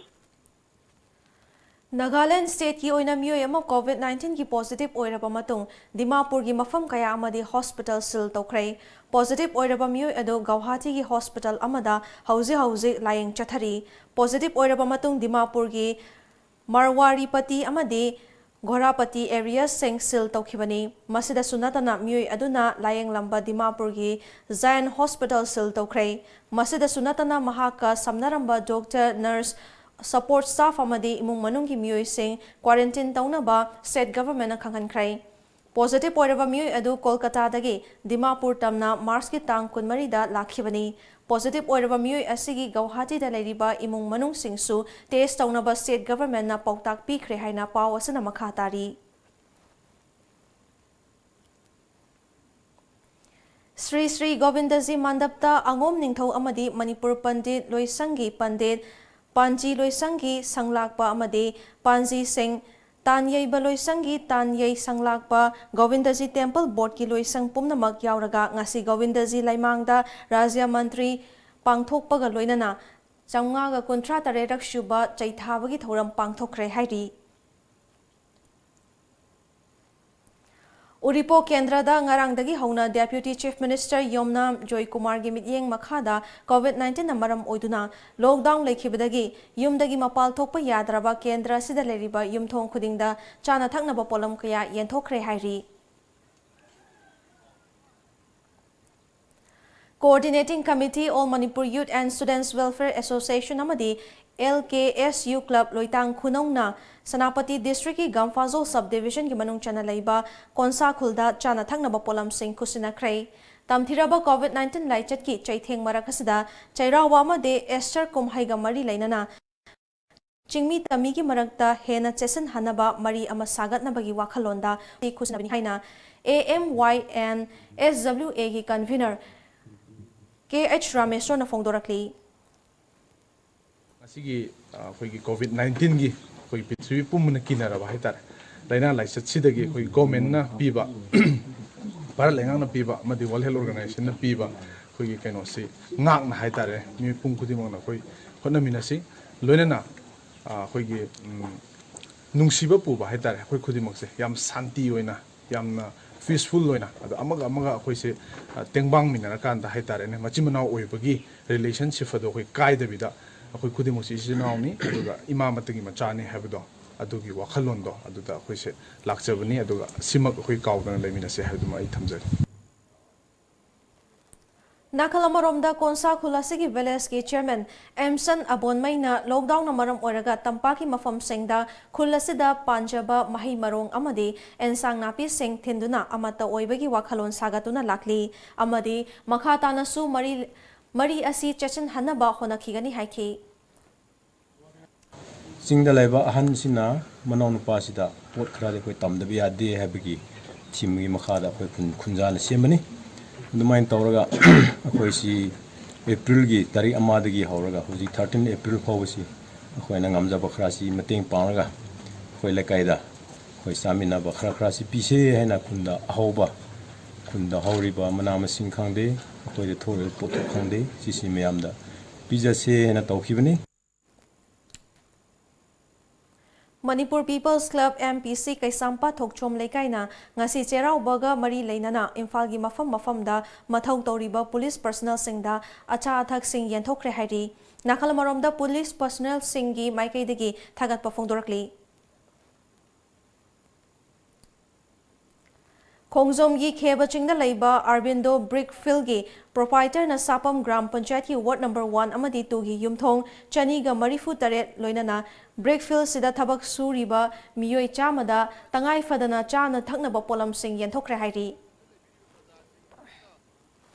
Nagaland ꯁ꯭ꯇꯦꯠꯀꯤ ꯑꯣꯏꯅ ꯃꯤꯑꯣꯏ ꯑꯃ COVID ꯅꯥꯏꯟꯇꯤꯟꯒꯤ positive ꯑꯣꯏꯔꯕ ꯃꯇꯨꯡ ꯗꯤꯃꯥꯄꯨꯔꯒꯤ ꯃꯐꯝ ꯀꯌꯥ ꯑꯃꯗꯤ ꯍꯣꯁꯄꯤꯇꯥꯜ ꯁꯤꯜ ꯇꯧꯈ꯭ꯔꯦ꯫ ꯄꯣꯖꯤꯇꯤꯚ ꯑꯣꯏꯔꯕ ꯃꯤꯑꯣꯏ ꯑꯗꯨ ꯒꯧꯍꯥꯇꯤꯒꯤ ꯍꯣꯁꯄꯤꯇꯥꯜ ꯑꯃꯗ ꯍꯧꯖꯤꯛ ꯍꯧꯖꯤꯛ ꯂꯥꯌꯦꯡ ꯆꯠꯊꯔꯤ꯫ ꯄꯣꯖꯤꯇꯤꯚ ꯑꯣꯏꯔꯕ ꯃꯇꯨꯡ ꯗꯤꯃꯥꯄꯨꯔꯒꯤ ꯃꯔꯋꯥꯔꯤꯄꯇꯤ ꯑꯃꯗꯤ ꯘꯣꯔꯥꯄꯇꯤ ꯑꯦꯔꯤꯌꯥꯁꯤꯡ ꯁꯤꯜ ꯇꯧꯈꯤꯕꯅꯤ꯫ ꯃꯁꯤꯗꯁꯨ ꯅꯠꯇꯅ ꯃꯤꯑꯣꯏ ꯑꯗꯨꯅ ꯂꯥꯌꯦꯡꯂꯝꯕ ꯗꯤꯃꯥꯄꯨꯔꯒꯤ ꯖꯥꯌꯟ ꯍꯣꯁꯄꯤꯇꯥꯜ ꯁꯤꯜ ꯇꯧꯈ꯭ꯔꯦ꯫ ꯃꯁꯤꯗꯁꯨ ꯅꯠꯇꯅ ꯃꯍꯥꯛꯀ ꯁꯝꯅꯔꯝꯕ ꯗꯣꯛꯇꯔ, ꯅꯔꯁ, ꯁꯄꯣꯔꯠ ꯁ꯭ꯇꯥꯐ ꯑꯃꯗꯤ ꯏꯃꯨꯡ ꯃꯅꯨꯡꯒꯤ ꯃꯤꯑꯣꯏꯁꯤꯡ ꯀ꯭ꯋꯥꯔꯦꯟꯇꯤꯟ ꯇꯧꯅꯕ ꯁ꯭ꯇꯦꯠ ꯒꯚꯔꯟꯃꯦꯟꯠꯅ ꯈꯪꯍꯟꯈ꯭ꯔꯦ꯫ ꯄꯣꯖꯤꯇꯤꯚ ꯑꯣꯏꯔꯕ ꯃꯤꯑꯣꯏ ꯑꯗꯨ ꯀꯣꯜꯀꯇꯥꯗꯒꯤ ꯗꯤꯃꯥꯄꯨꯔ ꯇꯝꯅ ꯃꯥꯔꯆꯀꯤ ꯇꯥꯡ ꯀꯨꯟꯃꯔꯤꯗ ꯂꯥꯛꯈꯤꯕꯅꯤ꯫ ꯄꯣꯖꯤꯇꯤꯚ ꯑꯣꯏꯔꯕ ꯃꯤꯑꯣꯏ ꯑꯁꯤꯒꯤ ꯒꯧꯍꯥꯇꯤꯗ ꯂꯩꯔꯤꯕ ꯏꯃꯨꯡ ꯃꯅꯨꯡꯁꯤꯡꯁꯨ ꯇꯦꯁ ꯇꯧꯅꯕ ꯁ꯭ꯇꯦꯠ ꯒꯚꯔꯟꯃꯦꯟꯠꯅ ꯄꯥꯎꯇꯥꯛ ꯄꯤꯈ꯭ꯔꯦ ꯍꯥꯏꯅ ꯄꯥꯎ ꯑꯁꯤꯅ ꯃꯈꯥ ꯇꯥꯔꯤ꯫ ꯁ꯭ꯔꯤ ꯁ꯭ꯔꯤ ꯒꯣꯕꯤꯟꯗꯖꯤ ꯃꯟꯗꯞꯇ ꯑꯉꯣꯝ ꯅꯤꯡꯊꯧ ꯑꯃꯗꯤ ꯃꯅꯤꯄꯨꯔ ꯄꯟꯗꯤꯠ ꯂꯣꯏꯁꯪꯒꯤ ꯄꯟꯗꯤꯠ, ꯄꯥꯟꯖꯤ ꯂꯣꯏꯁꯪꯒꯤ ꯁꯪꯂꯥꯛꯄ ꯑꯃꯗꯤ ꯄꯥꯟꯖꯤꯁꯤꯡ, ꯇꯥꯟ ꯌꯩꯕ ꯂꯣꯏꯁꯪꯒꯤ ꯇꯥꯟ ꯌꯩ ꯁꯪꯂꯥꯛꯄ, ꯒꯣꯕꯤꯟꯗꯖꯤ ꯇꯦꯝꯄꯜ ꯕꯣꯔꯗꯀꯤ ꯂꯣꯏꯁꯪ ꯄꯨꯝꯅꯃꯛ ꯌꯥꯎꯔꯒ ꯉꯁꯤ ꯒꯣꯕꯤꯟꯗꯖꯤ ꯂꯩꯃꯥꯡꯗ ꯔꯥꯖ꯭ꯌ ꯃꯟꯇ꯭ꯔꯤ ꯄꯥꯡꯊꯣꯛꯄꯒ ꯂꯣꯏꯅꯅ ꯆꯥꯝꯃꯉꯥꯒ ꯀꯨꯟꯊ꯭ꯔꯥ ꯇꯔꯦꯠ ꯁꯨꯕ ꯆꯩꯊꯥꯕꯒꯤ ꯊꯧꯔꯝ ꯄꯥꯡꯊꯣꯛꯈ꯭ꯔꯦ ꯍꯥꯏꯔꯤ꯫ ꯎꯔꯤꯄꯣꯛ ꯀꯦꯟꯗ꯭ꯔꯗ ꯉꯔꯥꯡꯗꯒꯤ ꯍꯧꯅ Deputy Chief Minister ꯌꯣꯝꯅꯥꯝ ꯖꯣꯏꯀꯨꯃꯥꯔꯒꯤ ꯃꯤꯠꯌꯦꯡ ꯃꯈꯥꯗ ꯀꯣꯚꯤꯗ ꯅꯥꯏꯟꯇꯤꯟꯅ ꯃꯔꯝ ꯑꯣꯏꯗꯨꯅ ꯂꯣꯛꯗꯥꯎꯟ ꯂꯩꯈꯤꯕꯗꯒꯤ ꯌꯨꯝꯗꯒꯤ ꯃꯄꯥꯜ ꯊꯣꯛꯄ ꯌꯥꯗ꯭ꯔꯕ ꯀꯦꯟꯗ꯭ꯔ ꯑꯁꯤꯗ ꯂꯩꯔꯤꯕ ꯌꯨꯝꯊꯣꯡ ꯈꯨꯗꯤꯡꯗ ꯆꯥꯅ ꯊꯛꯅꯕ ꯄꯣꯠꯂꯝ ꯀꯌꯥ ꯌꯦꯟꯊꯣꯛꯈ꯭ꯔꯦ ꯍꯥꯏꯔꯤ꯫ Coordinating Committee, All Manipur Youth and Students Welfare Association ꯑꯃꯗꯤ L K S U Club ꯂꯣꯏꯇꯥꯡ ꯈꯨꯅꯧꯅ Senapati ꯗꯤꯁꯇ꯭ꯔꯤꯛꯀꯤ ꯒꯝꯐꯥꯖꯣ ꯁꯕ ꯗꯤꯚꯤꯖꯟꯒꯤ ꯃꯅꯨꯡ ꯆꯟꯅ ꯂꯩꯕ ꯀꯣꯟꯁꯥ ꯈꯨꯜꯗ ꯆꯥꯅ ꯊꯛꯅꯕ ꯄꯣꯠꯂꯝꯁꯤꯡ ꯈꯨꯠꯁꯤꯟꯅꯈ꯭ꯔꯦ꯫ ꯇꯝꯊꯤꯔꯕ ꯀꯣꯚꯤꯗ ꯅꯥꯏꯟꯇꯤꯟ ꯂꯥꯏꯆꯠꯀꯤ ꯆꯩꯊꯦꯡ ꯃꯔꯛ ꯑꯁꯤꯗ ꯆꯩꯔꯥꯎꯕ ꯑꯃꯗꯤ ꯑꯦꯁꯇꯔ ꯀꯨꯝꯍꯩꯒ ꯃꯔꯤ ꯂꯩꯅꯅ ꯆꯤꯡꯃꯤ ꯇꯝꯃꯤꯒꯤ ꯃꯔꯛꯇ ꯍꯦꯟꯅ ꯆꯦꯠꯁꯤꯟꯍꯟꯅꯕ ꯃꯔꯤ ꯑꯃ ꯁꯥꯒꯠꯅꯕꯒꯤ ꯋꯥꯈꯜꯂꯣꯟꯗ ꯈꯨꯠꯁꯤꯟꯅꯕꯅꯤ ꯍꯥꯏꯅ A M Y and S W Aꯒꯤ convener K H ꯔꯥꯃꯦꯁ꯭ꯋꯔꯅ ꯐꯣꯡꯗꯣꯔꯛꯂꯤ꯫ ꯉꯁꯤꯒꯤ ꯑ, ꯑꯩꯈꯣꯏꯒꯤ ꯀꯣꯚꯤꯗ ꯅꯥꯏꯟꯇꯤꯟꯒꯤ ꯑꯩꯈꯣꯏ ꯄ꯭ꯔꯤꯊꯤꯕꯤ ꯄꯨꯝꯕꯅ ꯀꯤꯅꯔꯕ ꯍꯥꯏꯇꯥꯔꯦ, ꯂꯥꯏꯅꯥ ꯂꯥꯏꯆꯠꯁꯤꯗꯒꯤ ꯑꯩꯈꯣꯏ ꯒꯣꯔꯃꯦꯟꯅ ꯄꯤꯕ, ꯚꯥꯔꯠ ꯂꯩꯉꯥꯛꯅ ꯄꯤꯕ ꯑꯃꯗꯤ ꯋꯥꯔꯜ ꯍꯦꯜꯊ ꯑꯣꯔꯒꯅꯥꯏꯖꯦꯁꯟꯅ ꯄꯤꯕ ꯑꯩꯈꯣꯏꯒꯤ ꯀꯩꯅꯣꯁꯤ ꯉꯥꯛꯅ ꯍꯥꯏꯇꯥꯔꯦ, ꯃꯤꯄꯨꯝ ꯈꯨꯗꯤꯡꯃꯛꯅ ꯑꯩꯈꯣꯏ ꯍꯣꯠꯅꯃꯤꯟꯅꯁꯤ꯫ ꯂꯣꯏꯅꯅ ꯑ, ꯑꯩꯈꯣꯏꯒꯤ ꯎꯝ, ꯅꯨꯡꯁꯤꯕ ꯄꯨꯕ ꯍꯥꯏꯇꯥꯔꯦ, ꯑꯩꯈꯣꯏ ꯈꯨꯗꯤꯡꯃꯛꯁꯦ ꯌꯥꯝ ꯁꯥꯟꯇꯤ ꯑꯣꯏꯅ, ꯌꯥꯝꯅ ꯄꯤꯁꯐꯨꯜ ꯑꯣꯏꯅ, ꯑꯗꯣ ꯑꯃꯒ ꯑꯃꯒ ꯑꯩꯈꯣꯏꯁꯦ ꯑ, ꯇꯦꯡꯕꯥꯡꯃꯤꯟꯅꯔꯀꯥꯟꯗ ꯍꯥꯏꯇꯥꯔꯦꯅꯦ, ꯃꯆꯤꯟ ꯃꯅꯥꯎ ꯑꯣꯏꯕꯒꯤ ꯔꯤꯂꯦꯁꯟꯁꯤꯞ ꯑꯗꯣ ꯑꯩꯈꯣꯏ ꯀꯥꯏꯗꯕꯤꯗ, ꯑꯩꯈꯣꯏ ꯈꯨꯗꯤꯡꯃꯛꯁꯦ ꯏꯆꯤꯜ ꯏꯅꯥꯎꯅꯤ, ꯑꯗꯨꯒ ꯏꯃꯥ ꯑꯃꯠꯇꯒꯤ ꯃꯆꯥꯅꯤ ꯍꯥꯏꯕꯗꯣ, ꯑꯗꯨꯒꯤ ꯋꯥꯈꯜꯂꯣꯟꯗꯣ ꯑꯗꯨꯗ ꯑꯩꯈꯣꯏꯁꯦ ꯂꯥꯛꯆꯕꯅꯤ꯫ ꯑꯗꯨꯒ ꯁꯤꯃꯛ ꯑꯩꯈꯣꯏ ꯀꯥꯎꯗꯅ ꯂꯩꯃꯤꯟꯅꯁꯦ ꯍꯥꯏꯕꯗꯨꯃ ꯑꯩ ꯊꯝꯖꯒꯦ꯫ ꯅꯥꯀꯜ ꯑꯃꯔꯣꯝꯗ, ꯀꯣꯟꯁꯥ ꯈꯨꯜ ꯑꯁꯤꯒꯤ ꯚꯤꯂꯦꯖꯀꯤ ꯆꯤꯌꯔꯃꯦꯟ ꯑꯦꯝꯁꯟ ꯑꯕꯣꯟꯃꯩꯅ ꯂꯣꯛꯗꯥꯎꯟꯅ ꯃꯔꯝ ꯑꯣꯏꯔꯒ ꯇꯝꯄꯥꯛꯀꯤ ꯃꯐꯝꯁꯤꯡꯗ ꯈꯨꯜ ꯑꯁꯤꯗ ꯄꯥꯟꯖꯕ ꯃꯍꯩ ꯃꯔꯣꯡ ꯑꯃꯗꯤ ꯑꯦꯟꯁꯥꯡ ꯅꯥꯄꯤꯁꯤꯡ ꯊꯤꯟꯗꯨꯅ ꯑꯃꯠꯇ ꯑꯣꯏꯕꯒꯤ ꯋꯥꯈꯜꯂꯣꯟ ꯁꯥꯒꯠꯇꯨꯅ ꯂꯥꯛꯂꯤ ꯑꯃꯗꯤ ꯃꯈꯥ ꯇꯥꯅꯁꯨ ꯃꯔꯤ, ꯃꯔꯤ ꯑꯁꯤ ꯆꯦꯠꯁꯤꯟꯍꯟꯅꯕ ꯍꯣꯠꯅꯈꯤꯒꯅꯤ ꯍꯥꯏꯈꯤ꯫ ꯆꯤꯡꯗ ꯂꯩꯕ ꯑꯍꯟꯁꯤꯅ ꯃꯅꯥꯎꯅꯨꯄꯥꯁꯤꯗ ꯄꯣꯠ ꯈꯔꯗꯤ ꯑꯩꯈꯣꯏ ꯇꯝꯗꯕ ꯌꯥꯗꯦ ꯍꯥꯏꯕꯒꯤ ꯊꯤꯝꯒꯤ ꯃꯈꯥꯗ ꯑꯩꯈꯣꯏ ꯈꯨꯟ ꯈꯨꯟꯖꯥꯅ ꯁꯦꯝꯕꯅꯤ꯫ ꯑꯗꯨꯃꯥꯏꯅ ꯇꯧꯔꯒ ꯑꯩꯈꯣꯏꯁꯤ ꯑꯦꯄ꯭ꯔꯤꯜꯒꯤ ꯇꯥꯔꯤꯛ ꯑꯃꯗꯒꯤ ꯍꯧꯔꯒ ꯍꯧꯖꯤꯛ ꯊꯥꯔꯇꯤꯟ ꯑꯦꯄ꯭ꯔꯤꯜ ꯐꯥꯎꯕꯁꯤ ꯑꯩꯈꯣꯏꯅ ꯉꯝꯖꯕ ꯈꯔꯁꯤ ꯃꯇꯦꯡ ꯄꯥꯡꯂꯒ ꯑꯩꯈꯣꯏ ꯂꯩꯀꯥꯏꯗ ꯑꯩꯈꯣꯏ ꯆꯥꯃꯤꯟꯅꯕ ꯈꯔ ꯈꯔꯁꯤ ꯄꯤꯁꯦ ꯍꯥꯏꯅ ꯈꯨꯟꯗ ꯑꯍꯧꯕ, ꯈꯨꯟꯗ ꯍꯧꯔꯤꯕ ꯃꯅꯥ ꯃꯁꯤꯡ ꯈꯪꯗꯦ, ꯑꯩꯈꯣꯏꯗ ꯊꯣꯛꯂꯤꯕ ꯄꯣꯠꯊꯣꯛ ꯈꯪꯗꯦ, ꯁꯤꯁꯤ ꯃꯌꯥꯝꯗ ꯄꯤꯖꯁꯦ ꯍꯥꯏꯅ ꯇꯧꯈꯤꯕꯅꯤ꯫ Manipur peoples club, M P C, ꯀꯩꯁꯥꯝꯄꯥꯠ ꯊꯣꯛꯆꯣꯝ ꯂꯩꯀꯥꯏꯅ ꯉꯁꯤ ꯆꯩꯔꯥꯎꯕꯒ ꯃꯔꯤ ꯂꯩꯅꯅ ꯏꯝꯐꯥꯜꯒꯤ ꯃꯐꯝ ꯃꯐꯝꯗ ꯃꯊꯧ ꯇꯧꯔꯤꯕ ꯄꯨꯂꯤꯁ ꯄꯔꯁꯅꯦꯜꯁꯤꯡꯗ ꯑꯆꯥ ꯑꯊꯛꯁꯤꯡ ꯌꯦꯟꯊꯣꯛꯈ꯭ꯔꯦ ꯍꯥꯏꯔꯤ꯫ ꯅꯥꯀꯜ ꯑꯃꯔꯣꯝꯗ, ꯄꯨꯂꯤꯁ ꯄꯔꯁꯅꯦꯜꯁꯤꯡꯒꯤ ꯃꯥꯏꯀꯩꯗꯒꯤ ꯊꯥꯒꯠꯄ ꯐꯣꯡꯗꯣꯔꯛꯂꯤ꯫ ꯈꯣꯡꯖꯣꯝꯒꯤ ꯈꯦꯕ ꯆꯤꯡꯗ ꯂꯩꯕ ꯑꯔꯕꯤꯟꯗꯣ ꯕ꯭ꯔꯤꯛ ꯐꯤꯜꯒꯤ ꯄ꯭ꯔꯣꯄꯥꯏꯇꯔꯅ ꯁꯥꯄꯝ ꯒ꯭ꯔꯥꯝ ꯄꯟꯆꯥꯌꯠꯀꯤ ꯋꯥꯔꯗ ꯅꯝꯕꯔ ꯋꯥꯟ ꯑꯃꯗꯤ ꯇꯨꯒꯤ ꯌꯨꯝꯊꯣꯡ ꯆꯅꯤꯒ ꯃꯔꯤꯐꯨ ꯇꯔꯦꯠ ꯂꯣꯏꯅꯅ ꯕ꯭ꯔꯤꯛ ꯐꯤꯜꯁꯤꯗ ꯊꯕꯛ ꯁꯨꯔꯤꯕ ꯃꯤꯑꯣꯏ ꯆꯥꯝꯃꯗ ꯇꯉꯥꯏ ꯐꯗꯅ ꯆꯥꯅ ꯊꯛꯅꯕ ꯄꯣꯠꯂꯝꯁꯤꯡ ꯌꯦꯟꯊꯣꯛꯈ꯭ꯔꯦ ꯍꯥꯏꯔꯤ꯫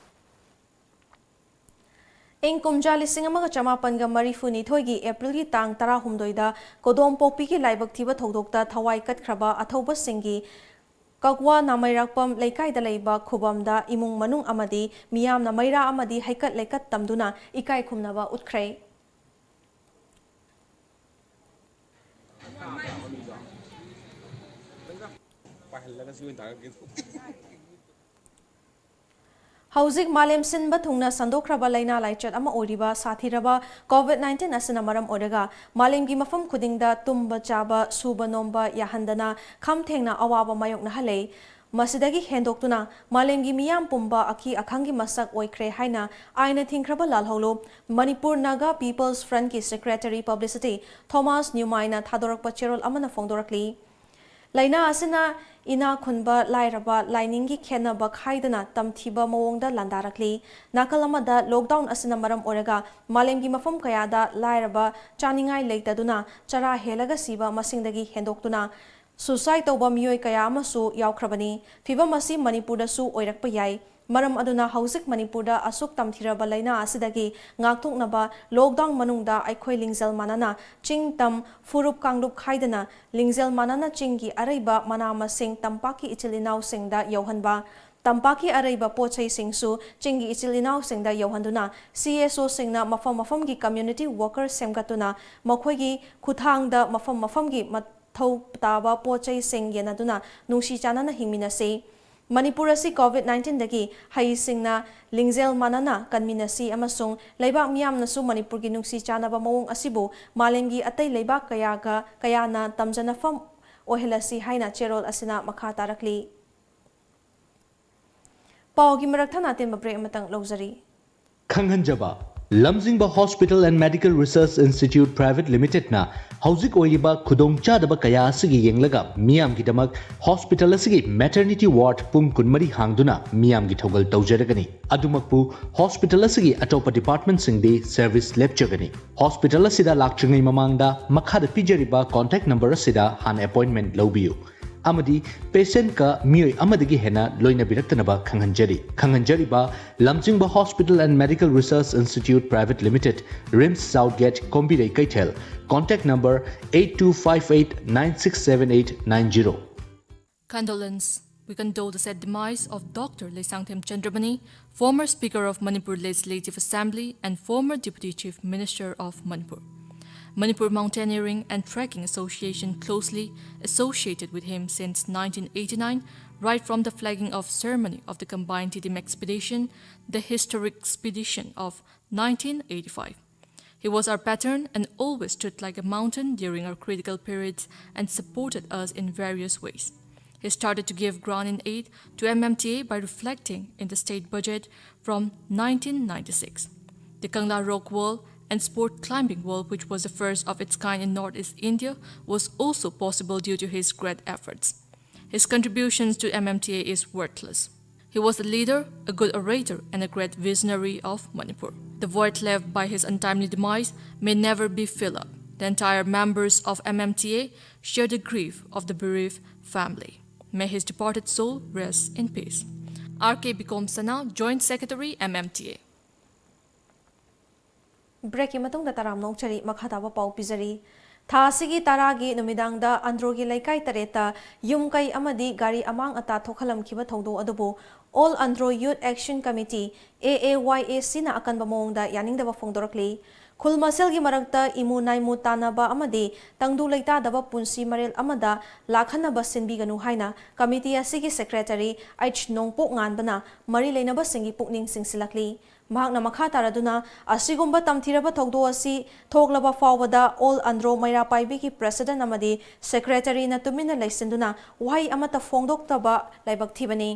ꯏꯪ ꯀꯨꯝꯖꯥ ꯂꯤꯁꯤꯡ ꯑꯃꯒ ꯆꯃꯥꯄꯟꯒ ꯃꯔꯤꯐꯨ ꯅꯤꯊꯣꯏꯒꯤ ꯑꯦꯄ꯭ꯔꯤꯜꯒꯤ ꯇꯥꯡ ꯇꯔꯥꯍꯨꯝꯗꯣꯏꯗ ꯀꯣꯗꯣꯝꯄꯣꯛꯄꯤꯒꯤ ꯂꯥꯏꯕꯛ ꯊꯤꯕ ꯊꯧꯗꯣꯛꯇ ꯊꯋꯥꯏ ꯀꯠꯈ꯭ꯔꯕ ꯑꯊꯧꯕꯁꯤꯡꯒꯤ ꯀꯛꯋꯥ ꯅꯥꯃꯩꯔꯥꯛꯄꯝ ꯂꯩꯀꯥꯏꯗ ꯂꯩꯕ ꯈꯨꯕꯝꯗ ꯏꯃꯨꯡ ꯃꯅꯨꯡ ꯑꯃꯗꯤ ꯃꯤꯌꯥꯝꯅ ꯃꯩꯔꯥ ꯑꯃꯗꯤ ꯍꯩꯀꯠ ꯂꯩꯀꯠ ꯇꯝꯗꯨꯅ ꯏꯀꯥꯏ ꯈꯨꯝꯅꯕ ꯎꯠꯈ꯭ꯔꯦ꯫ ꯄꯥꯏꯍꯜꯂꯒ ꯁꯤ ꯑꯣꯏꯅ ꯇꯥꯔꯒꯦ꯫ ꯍꯧꯖꯤꯛ ꯃꯥꯂꯦꯝ ꯁꯤꯟꯕ ꯊꯨꯡꯅ ꯁꯟꯗꯣꯛꯈ꯭ꯔꯕ ꯂꯥꯏꯅꯥ ꯂꯥꯏꯆꯠ ꯑꯃ ꯑꯣꯏꯔꯤꯕ ꯁꯥꯊꯤꯔꯕ ꯀꯣꯚꯤꯗ ꯅꯥꯏꯟꯇꯤꯟ ꯑꯁꯤꯅ ꯃꯔꯝ ꯑꯣꯏꯔꯒ ꯃꯥꯂꯦꯝꯒꯤ ꯃꯐꯝ ꯈꯨꯗꯤꯡꯗ ꯇꯨꯝꯕ ꯆꯥꯕ, ꯁꯨꯕ ꯅꯣꯝꯕ ꯌꯥꯍꯟꯗꯅ ꯈꯝ ꯊꯦꯡꯅ ꯑꯋꯥꯕ ꯃꯥꯌꯣꯛꯅꯍꯜꯂꯦ꯫ ꯃꯁꯤꯗꯒꯤ ꯍꯦꯟꯗꯣꯛꯇꯨꯅ ꯃꯥꯂꯦꯝꯒꯤ ꯃꯤꯌꯥꯝ ꯄꯨꯝꯕ ꯑꯀꯤ ꯑꯈꯪꯒꯤ ꯃꯁꯛ ꯑꯣꯏꯈ꯭ꯔꯦ ꯍꯥꯏꯅ ꯑꯥꯏꯟꯅ ꯊꯤꯡꯈ꯭ꯔꯕ ꯂꯥꯜꯍꯧꯂꯨꯞ ꯃꯅꯤꯄꯨꯔ ꯅꯥꯒꯥ ꯄꯤꯄꯜꯁ ꯐ꯭ꯔꯟꯠꯀꯤ ꯁꯦꯀ꯭ꯔꯦꯇꯔꯤ ꯄꯕ꯭ꯂꯤꯁꯤꯇꯤ ꯊꯣꯃꯥꯁ ꯅ꯭ꯌꯨꯃꯥꯏꯅ ꯊꯥꯗꯣꯔꯛꯄ ꯆꯦꯔꯣꯜ ꯑꯃꯅ ꯐꯣꯡꯗꯣꯔꯛꯂꯤ꯫ ꯂꯥꯏꯅꯥ ꯑꯁꯤꯅ ꯏꯅꯥ ꯈꯨꯟꯕ ꯂꯥꯏꯔꯕ ꯂꯥꯏꯅꯤꯡꯒꯤ ꯈꯦꯠꯅꯕ ꯈꯥꯏꯗꯅ ꯇꯝꯊꯤꯕ ꯃꯑꯣꯡꯗ ꯂꯥꯟꯗꯥꯔꯛꯂꯤ꯫ ꯅꯥꯀꯜ ꯑꯃꯗ ꯂꯣꯛꯗꯥꯎꯟ ꯑꯁꯤꯅ ꯃꯔꯝ ꯑꯣꯏꯔꯒ ꯃꯥꯂꯦꯝꯒꯤ ꯃꯐꯝ ꯀꯌꯥꯗ ꯂꯥꯏꯔꯕ ꯆꯥꯅꯤꯡꯉꯥꯏ ꯂꯩꯇꯗꯨꯅ ꯆꯔꯥ ꯍꯦꯜꯂꯒ ꯁꯤꯕ ꯃꯁꯤꯡꯗꯒꯤ ꯍꯦꯟꯗꯣꯛꯇꯨꯅ ꯁꯨꯁꯥꯏꯗ ꯇꯧꯕ ꯃꯤꯑꯣꯏ ꯀꯌꯥ ꯑꯃꯁꯨ ꯌꯥꯎꯈ꯭ꯔꯕꯅꯤ꯫ ꯐꯤꯚꯝ ꯑꯁꯤ ꯃꯅꯤꯄꯨꯔꯗꯁꯨ ꯑꯣꯏꯔꯛꯄ ꯌꯥꯏ꯫ ꯃꯔꯝ ꯑꯗꯨꯅ ꯍꯧꯖꯤꯛ ꯃꯅꯤꯄꯨꯔꯗ ꯑꯁꯨꯛ ꯇꯝꯊꯤꯔꯕ ꯂꯥꯏꯅꯥ ꯑꯁꯤꯗꯒꯤ ꯉꯥꯛꯊꯣꯛꯅꯕ ꯂꯣꯛꯗꯥꯎꯟ ꯃꯅꯨꯡꯗ ꯑꯩꯈꯣꯏ ꯂꯤꯡꯖꯦꯜ ꯃꯥꯟꯅꯅ ꯆꯤꯡ ꯇꯝ ꯐꯨꯔꯨꯞ ꯀꯥꯡꯂꯨꯞ ꯈꯥꯏꯗꯅ ꯂꯤꯡꯖꯦꯜ ꯃꯥꯟꯅꯅ ꯆꯤꯡꯒꯤ ꯑꯔꯩꯕ ꯃꯅꯥ ꯃꯁꯤꯡ ꯇꯝꯄꯥꯛꯀꯤ ꯏꯆꯤꯜ ꯏꯅꯥꯎꯁꯤꯡꯗ ꯌꯧꯍꯟꯕ, ꯇꯝꯄꯥꯛꯀꯤ ꯑꯔꯩꯕ ꯄꯣꯠ ꯆꯩꯁꯤꯡꯁꯨ ꯆꯤꯡꯒꯤ ꯏꯆꯤꯜ ꯏꯅꯥꯎꯁꯤꯡꯗ ꯌꯧꯍꯟꯗꯨꯅ ꯁꯤ ꯑꯦꯁ ꯑꯣꯁꯤꯡꯅ ꯃꯐꯝ ꯃꯐꯝꯒꯤ ꯀꯝꯃ꯭ꯌꯨꯅꯤꯇꯤ ꯋꯥꯔꯀꯔ ꯁꯦꯝꯒꯠꯇꯨꯅ ꯃꯈꯣꯏꯒꯤ ꯈꯨꯠꯊꯥꯡꯗ ꯃꯐꯝ ꯃꯐꯝꯒꯤ ꯃꯊꯧ ꯇꯥꯕ ꯄꯣꯠ ꯆꯩꯁꯤꯡ ꯌꯦꯟꯅꯗꯨꯅ ꯅꯨꯡꯁꯤ ꯆꯥꯟꯅꯅ ꯍꯤꯡꯃꯤꯟꯅꯁꯤ꯫ ꯃꯅꯤꯄꯨꯔ ꯑꯁꯤ ꯀꯣꯚꯤꯗ ꯅꯥꯏꯟꯇꯤꯟꯗꯒꯤ ꯍꯩꯁꯤꯡꯅ ꯂꯤꯡꯖꯦꯜ ꯃꯥꯟꯅꯅ ꯀꯟꯃꯤꯟꯅꯁꯤ ꯑꯃꯁꯨꯡ ꯂꯩꯕꯥꯛ ꯃꯤꯌꯥꯝꯅꯁꯨ ꯃꯅꯤꯄꯨꯔꯒꯤ ꯅꯨꯡꯁꯤ ꯆꯥꯟꯅꯕ ꯃꯑꯣꯡ ꯑꯁꯤꯕꯨ ꯃꯥꯂꯦꯝꯒꯤ ꯑꯇꯩ ꯂꯩꯕꯥꯛ ꯀꯌꯥꯒ ꯀꯌꯥꯅ ꯇꯝꯖꯅꯐꯝ ꯑꯣꯏꯍꯜꯂꯁꯤ ꯍꯥꯏꯅ ꯆꯦꯔꯣꯜ ꯑꯁꯤꯅ ꯃꯈꯥ ꯇꯥꯔꯛꯂꯤ꯫ ꯄꯥꯎꯒꯤ ꯃꯔꯛ ꯊꯠꯅ ꯑꯇꯦꯟꯕ ꯕ꯭ꯔꯦꯛ ꯑꯃꯇꯪ ꯂꯧꯖꯔꯤ꯫ ꯈꯪꯍꯟꯖꯕ, Lamjingba hospital and medical research institute private ꯂꯤꯃꯤꯇꯦꯗꯅ ꯍꯧꯖꯤꯛ ꯑꯣꯏꯔꯤꯕ ꯈꯨꯗꯣꯡꯆꯥꯗꯕ ꯀꯌꯥ ꯑꯁꯤꯒꯤ ꯌꯦꯡꯂꯒ ꯃꯤꯌꯥꯝꯒꯤꯗꯃꯛ ꯍꯣꯁꯄꯤꯇꯥꯜ ꯑꯁꯤꯒꯤ ꯃꯦꯇꯔꯅꯤꯇꯤ ꯋꯥꯔꯗ ꯄꯨꯡ ꯀꯨꯟꯃꯔꯤ ꯍꯥꯡꯗꯨꯅ ꯃꯤꯌꯥꯝꯒꯤ ꯊꯧꯒꯜ ꯇꯧꯖꯔꯒꯅꯤ꯫ ꯑꯗꯨꯃꯛꯄꯨ ꯍꯣꯁꯄꯤꯇꯥꯜ ꯑꯁꯤꯒꯤ ꯑꯇꯣꯞꯄ ꯗꯤꯄꯥꯔꯠꯃꯦꯟꯠꯁꯤꯡꯗꯤ ꯁꯔꯚꯤꯁ ꯂꯦꯞꯆꯒꯅꯤ꯫ ꯍꯣꯁꯄꯤꯇꯥꯜ ꯑꯁꯤꯗ ꯂꯥꯛꯇ꯭ꯔꯤꯉꯩ ꯃꯃꯥꯡꯗ ꯃꯈꯥꯗ ꯄꯤꯖꯔꯤꯕ ꯀꯣꯟꯇꯦꯛ ꯅꯝꯕꯔ ꯑꯁꯤꯗ ꯍꯥꯟꯅ ꯑꯦꯄꯣꯏꯟꯃꯦꯟꯠ ꯂꯧꯕꯤꯌꯨ ꯑꯃꯗꯤ ꯄꯦꯁꯦꯟꯠꯀ ꯃꯤꯑꯣꯏ ꯑꯃꯗꯒꯤ ꯍꯦꯟꯅ ꯂꯣꯏꯅꯕꯤꯔꯛꯇꯅꯕ ꯈꯪꯍꯟꯖꯔꯤ꯫ ꯈꯪꯍꯟꯖꯔꯤꯕ Lamjingba hospital and medical research institute private limited, RIMS south gate, Kombirei Keithel, contact number eight two five eight nine six seven eight nine zero꯫ Condolence. We condole the sad demise of Doctor Leisangthem Chandramani, former Speaker of Manipur Legislative Assembly and former Deputy Chief Minister of Manipur. Manipur Mountaineering and Trekking Association closely associated with him since nineteen eighty-nine, right from the flagging off ceremony of the combined Tedim expedition, the historic expedition of nineteen eighty-five. He was our patron and always stood like a mountain during our critical periods and supported us in various ways. He started to give grant in aid to M M T A by reflecting in the state budget from nineteen ninety-six. The Kangla Rock Wall and Sport Climbing Wall, which was the first of its kind in Northeast India, was also possible due to his great efforts. His contributions to M M T A is worthless. He was a leader, a good orator, and a great visionary of Manipur. The void left by his untimely demise may never be filled up. The entire members of M M T A share the grief of the bereaved family. May his departed soul rest in peace. R K Bikomsana, Joint Secretary, M M T A. ꯕ꯭ꯔꯦꯛꯀꯤ ꯃꯇꯨꯡꯗ ꯇꯔꯥꯝꯅ ꯑꯣꯛꯆꯔꯤ꯫ ꯃꯈꯥ ꯇꯥꯕ ꯄꯥꯎ ꯄꯤꯖꯔꯤ꯫ ꯊꯥ ꯑꯁꯤꯒꯤ ꯇꯔꯥꯒꯤ ꯅꯨꯃꯤꯗꯥꯡꯗ ꯑꯟꯗ꯭ꯔꯣꯒꯤ ꯂꯩꯀꯥꯏ ꯇꯔꯦꯠꯇ ꯌꯨꯝ ꯀꯩ ꯑꯃꯗꯤ ꯒꯥꯔꯤ ꯑꯃꯥꯡ ꯑꯇꯥ ꯊꯣꯛꯍꯜꯂꯝꯈꯤꯕ ꯊꯧꯗꯣꯛ ꯑꯗꯨꯕꯨ All Andro Youth Action Committee, A A Y A C, ꯅ ꯑꯀꯟꯕ ꯃꯑꯣꯡꯗ ꯌꯥꯅꯤꯡꯗꯕ ꯐꯣꯡꯗꯣꯔꯛꯂꯤ꯫ ꯈꯨꯜ ꯃꯁꯦꯜꯒꯤ ꯃꯔꯛꯇ ꯏꯃꯨ ꯅꯥꯏꯃꯨ ꯇꯥꯟꯅꯕ ꯑꯃꯗꯤ ꯇꯪꯗꯨ ꯂꯩꯇꯥꯗꯕ ꯄꯨꯟꯁꯤ ꯃꯔꯦꯜ ꯑꯃꯗ ꯂꯥꯛꯍꯟꯅꯕ ꯁꯤꯟꯕꯤꯒꯅꯨ ꯍꯥꯏꯅ ꯀꯃꯤꯇꯤ ꯑꯁꯤꯒꯤ ꯁꯦꯀ꯭ꯔꯦꯇꯔꯤ ꯑꯩꯆ ꯅꯣꯡꯄꯣꯛ ꯉꯥꯟꯕꯅ ꯃꯔꯤ ꯂꯩꯅꯕꯁꯤꯡꯒꯤ ꯄꯨꯛꯅꯤꯡ ꯆꯤꯡꯁꯤꯜꯂꯛꯂꯤ꯫ ꯃꯍꯥꯛꯅ ꯃꯈꯥ ꯇꯥꯔꯗꯨꯅ, ꯑꯁꯤꯒꯨꯝꯕ ꯇꯝꯊꯤꯔꯕ ꯊꯧꯗꯣꯛ ꯑꯁꯤ ꯊꯣꯛꯂꯕ ꯐꯥꯎꯕꯗ All Andro ꯃꯩꯔꯥ ꯄꯥꯏꯕꯤꯒꯤ president ꯑꯃꯗꯤ secretaryꯅ ꯇꯨꯃꯤꯟꯅ ꯂꯩꯁꯤꯟꯗꯨꯅ ꯋꯥꯍꯩ ꯑꯃꯠꯇ ꯐꯣꯡꯗꯣꯛꯇꯕ ꯂꯥꯏꯕꯛ ꯊꯤꯕꯅꯤ꯫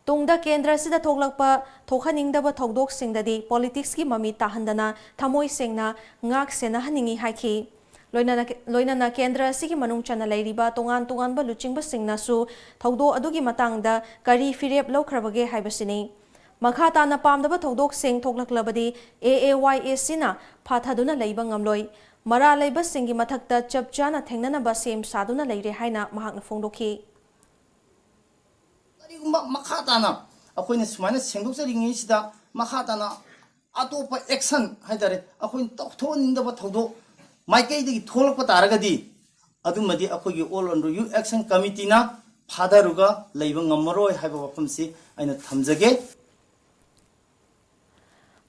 ꯇꯨꯡꯗ ꯀꯦꯟꯗ꯭ꯔ ꯑꯁꯤꯗ ꯊꯣꯛꯂꯛꯄ ꯊꯣꯛꯍꯟꯅꯤꯡꯗꯕ ꯊꯧꯗꯣꯛꯁꯤꯡꯗꯗꯤ politicsꯀꯤ ꯃꯃꯤ ꯇꯥꯍꯟꯗꯅ ꯊꯃꯣꯏ ꯁꯦꯡꯅ ꯉꯥꯛ ꯁꯦꯟꯅꯍꯟꯅꯤꯡꯏ ꯍꯥꯏꯈꯤ꯫ ꯂꯣꯏꯅꯅ, ꯂꯣꯏꯅꯅ ꯀꯦꯟꯗ꯭ꯔ ꯑꯁꯤꯒꯤ ꯃꯅꯨꯡ ꯆꯟꯅ ꯂꯩꯔꯤꯕ ꯇꯣꯉꯥꯟ ꯇꯣꯉꯥꯟꯕ ꯂꯨꯆꯤꯡꯕꯁꯤꯡꯅꯁꯨ ꯊꯧꯗꯣꯛ ꯑꯗꯨꯒꯤ ꯃꯇꯥꯡꯗ ꯀꯔꯤ ꯐꯤꯔꯦꯞ ꯂꯧꯈ꯭ꯔꯕꯒꯦ ꯍꯥꯏꯕꯁꯤꯅꯤ꯫ ꯃꯈꯥ ꯇꯥꯅ ꯄꯥꯝꯗꯕ ꯊꯧꯗꯣꯛꯁꯤꯡ ꯊꯣꯛꯂꯛꯂꯕꯗꯤ A A Y A Cꯅ ꯐꯥꯊꯗꯨꯅ ꯂꯩꯕ ꯉꯝꯂꯣꯏ꯫ ꯃꯔꯥꯜ ꯂꯩꯕꯁꯤꯡꯒꯤ ꯃꯊꯛꯇ ꯆꯞ ꯆꯥꯅ ꯊꯦꯡꯅꯅꯕ ꯁꯦꯝ ꯁꯥꯗꯨꯅ ꯂꯩꯔꯦ ꯍꯥꯏꯅ ꯃꯍꯥꯛꯅ ꯐꯣꯡꯗꯣꯛꯈꯤ꯫ ꯀꯔꯤꯒꯨꯝꯕ ꯃꯈꯥ ꯇꯥꯅ ꯑꯩꯈꯣꯏꯅ ꯁꯨꯃꯥꯏꯅ ꯁꯦꯡꯗꯣꯛꯆꯔꯤꯉꯩꯁꯤꯗ ꯃꯈꯥ ꯇꯥꯅ ꯑꯇꯣꯞꯄ action ꯍꯥꯏꯇꯥꯔꯦ, ꯑꯩꯈꯣꯏꯅ ꯇꯧꯊꯣꯛꯍꯟꯅꯤꯡꯗꯕ ꯊꯧꯗꯣꯛ ꯃꯥꯏꯀꯩꯗꯒꯤ ꯊꯣꯛꯂꯛꯄ ꯇꯥꯔꯒꯗꯤ, ꯑꯗꯨꯃꯗꯤ ꯑꯩꯈꯣꯏꯒꯤ All Andro Youth Action Committeeꯅ ꯊꯥꯗꯔꯨꯒ ꯂꯩꯕ ꯉꯝꯃꯔꯣꯏ ꯍꯥꯏꯕ ꯋꯥꯐꯝꯁꯤ ꯑꯩꯅ ꯊꯝꯖꯒꯦ꯫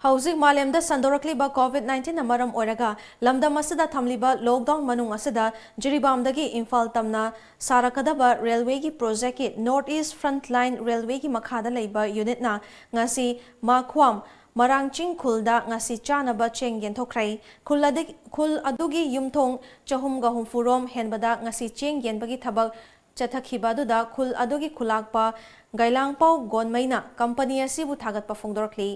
ꯍꯧꯖꯤꯛ ꯃꯥꯂꯦꯝꯗ ꯁꯟꯗꯣꯔꯛꯂꯤꯕ COVID nineteen ꯅ ꯃꯔꯝ ꯑꯣꯏꯔꯒ ꯂꯝꯗꯝ ꯑꯁꯤꯗ ꯊꯝꯂꯤꯕ lockdown ꯃꯅꯨꯡ ꯑꯁꯤꯗ ꯖꯤꯔꯤꯕꯥꯝꯗꯒꯤ ꯏꯝꯐꯥꯜ ꯇꯝꯅ ꯁꯥꯔꯛꯀꯗꯕ railway ꯒꯤ project ꯀꯤ North East Frontline Railway ꯒꯤ ꯃꯈꯥꯗ ꯂꯩꯕ unit ꯅ ꯉꯁꯤ ꯃꯥꯈ꯭ꯋꯥꯝ ꯃꯔꯥꯡꯆꯤꯡ ꯈꯨꯜꯗ ꯉꯁꯤ ꯆꯥꯅꯕ ꯆꯦꯡ ꯌꯦꯟꯊꯣꯛꯈ꯭ꯔꯦ꯫ ꯈꯨꯜ ꯑꯗꯨꯒꯤ, ꯈꯨꯜ ꯑꯗꯨꯒꯤ ꯌꯨꯝꯊꯣꯡ ꯆꯍꯨꯝꯒ ꯍꯨꯝꯐꯨ ꯔꯣꯝ ꯍꯦꯟꯕꯗ ꯉꯁꯤ ꯆꯦꯡ ꯌꯦꯟꯕꯒꯤ ꯊꯕꯛ ꯆꯠꯊꯈꯤꯕ ꯑꯗꯨꯗ ꯈꯨꯜ ꯑꯗꯨꯒꯤ ꯈꯨꯂꯥꯛꯄ ꯒꯥꯏꯂꯥꯡꯄꯥꯎ ꯒꯣꯟꯃꯩꯅ company ꯑꯁꯤꯕꯨ ꯊꯥꯒꯠꯄ ꯐꯣꯡꯗꯣꯔꯛꯂꯤ꯫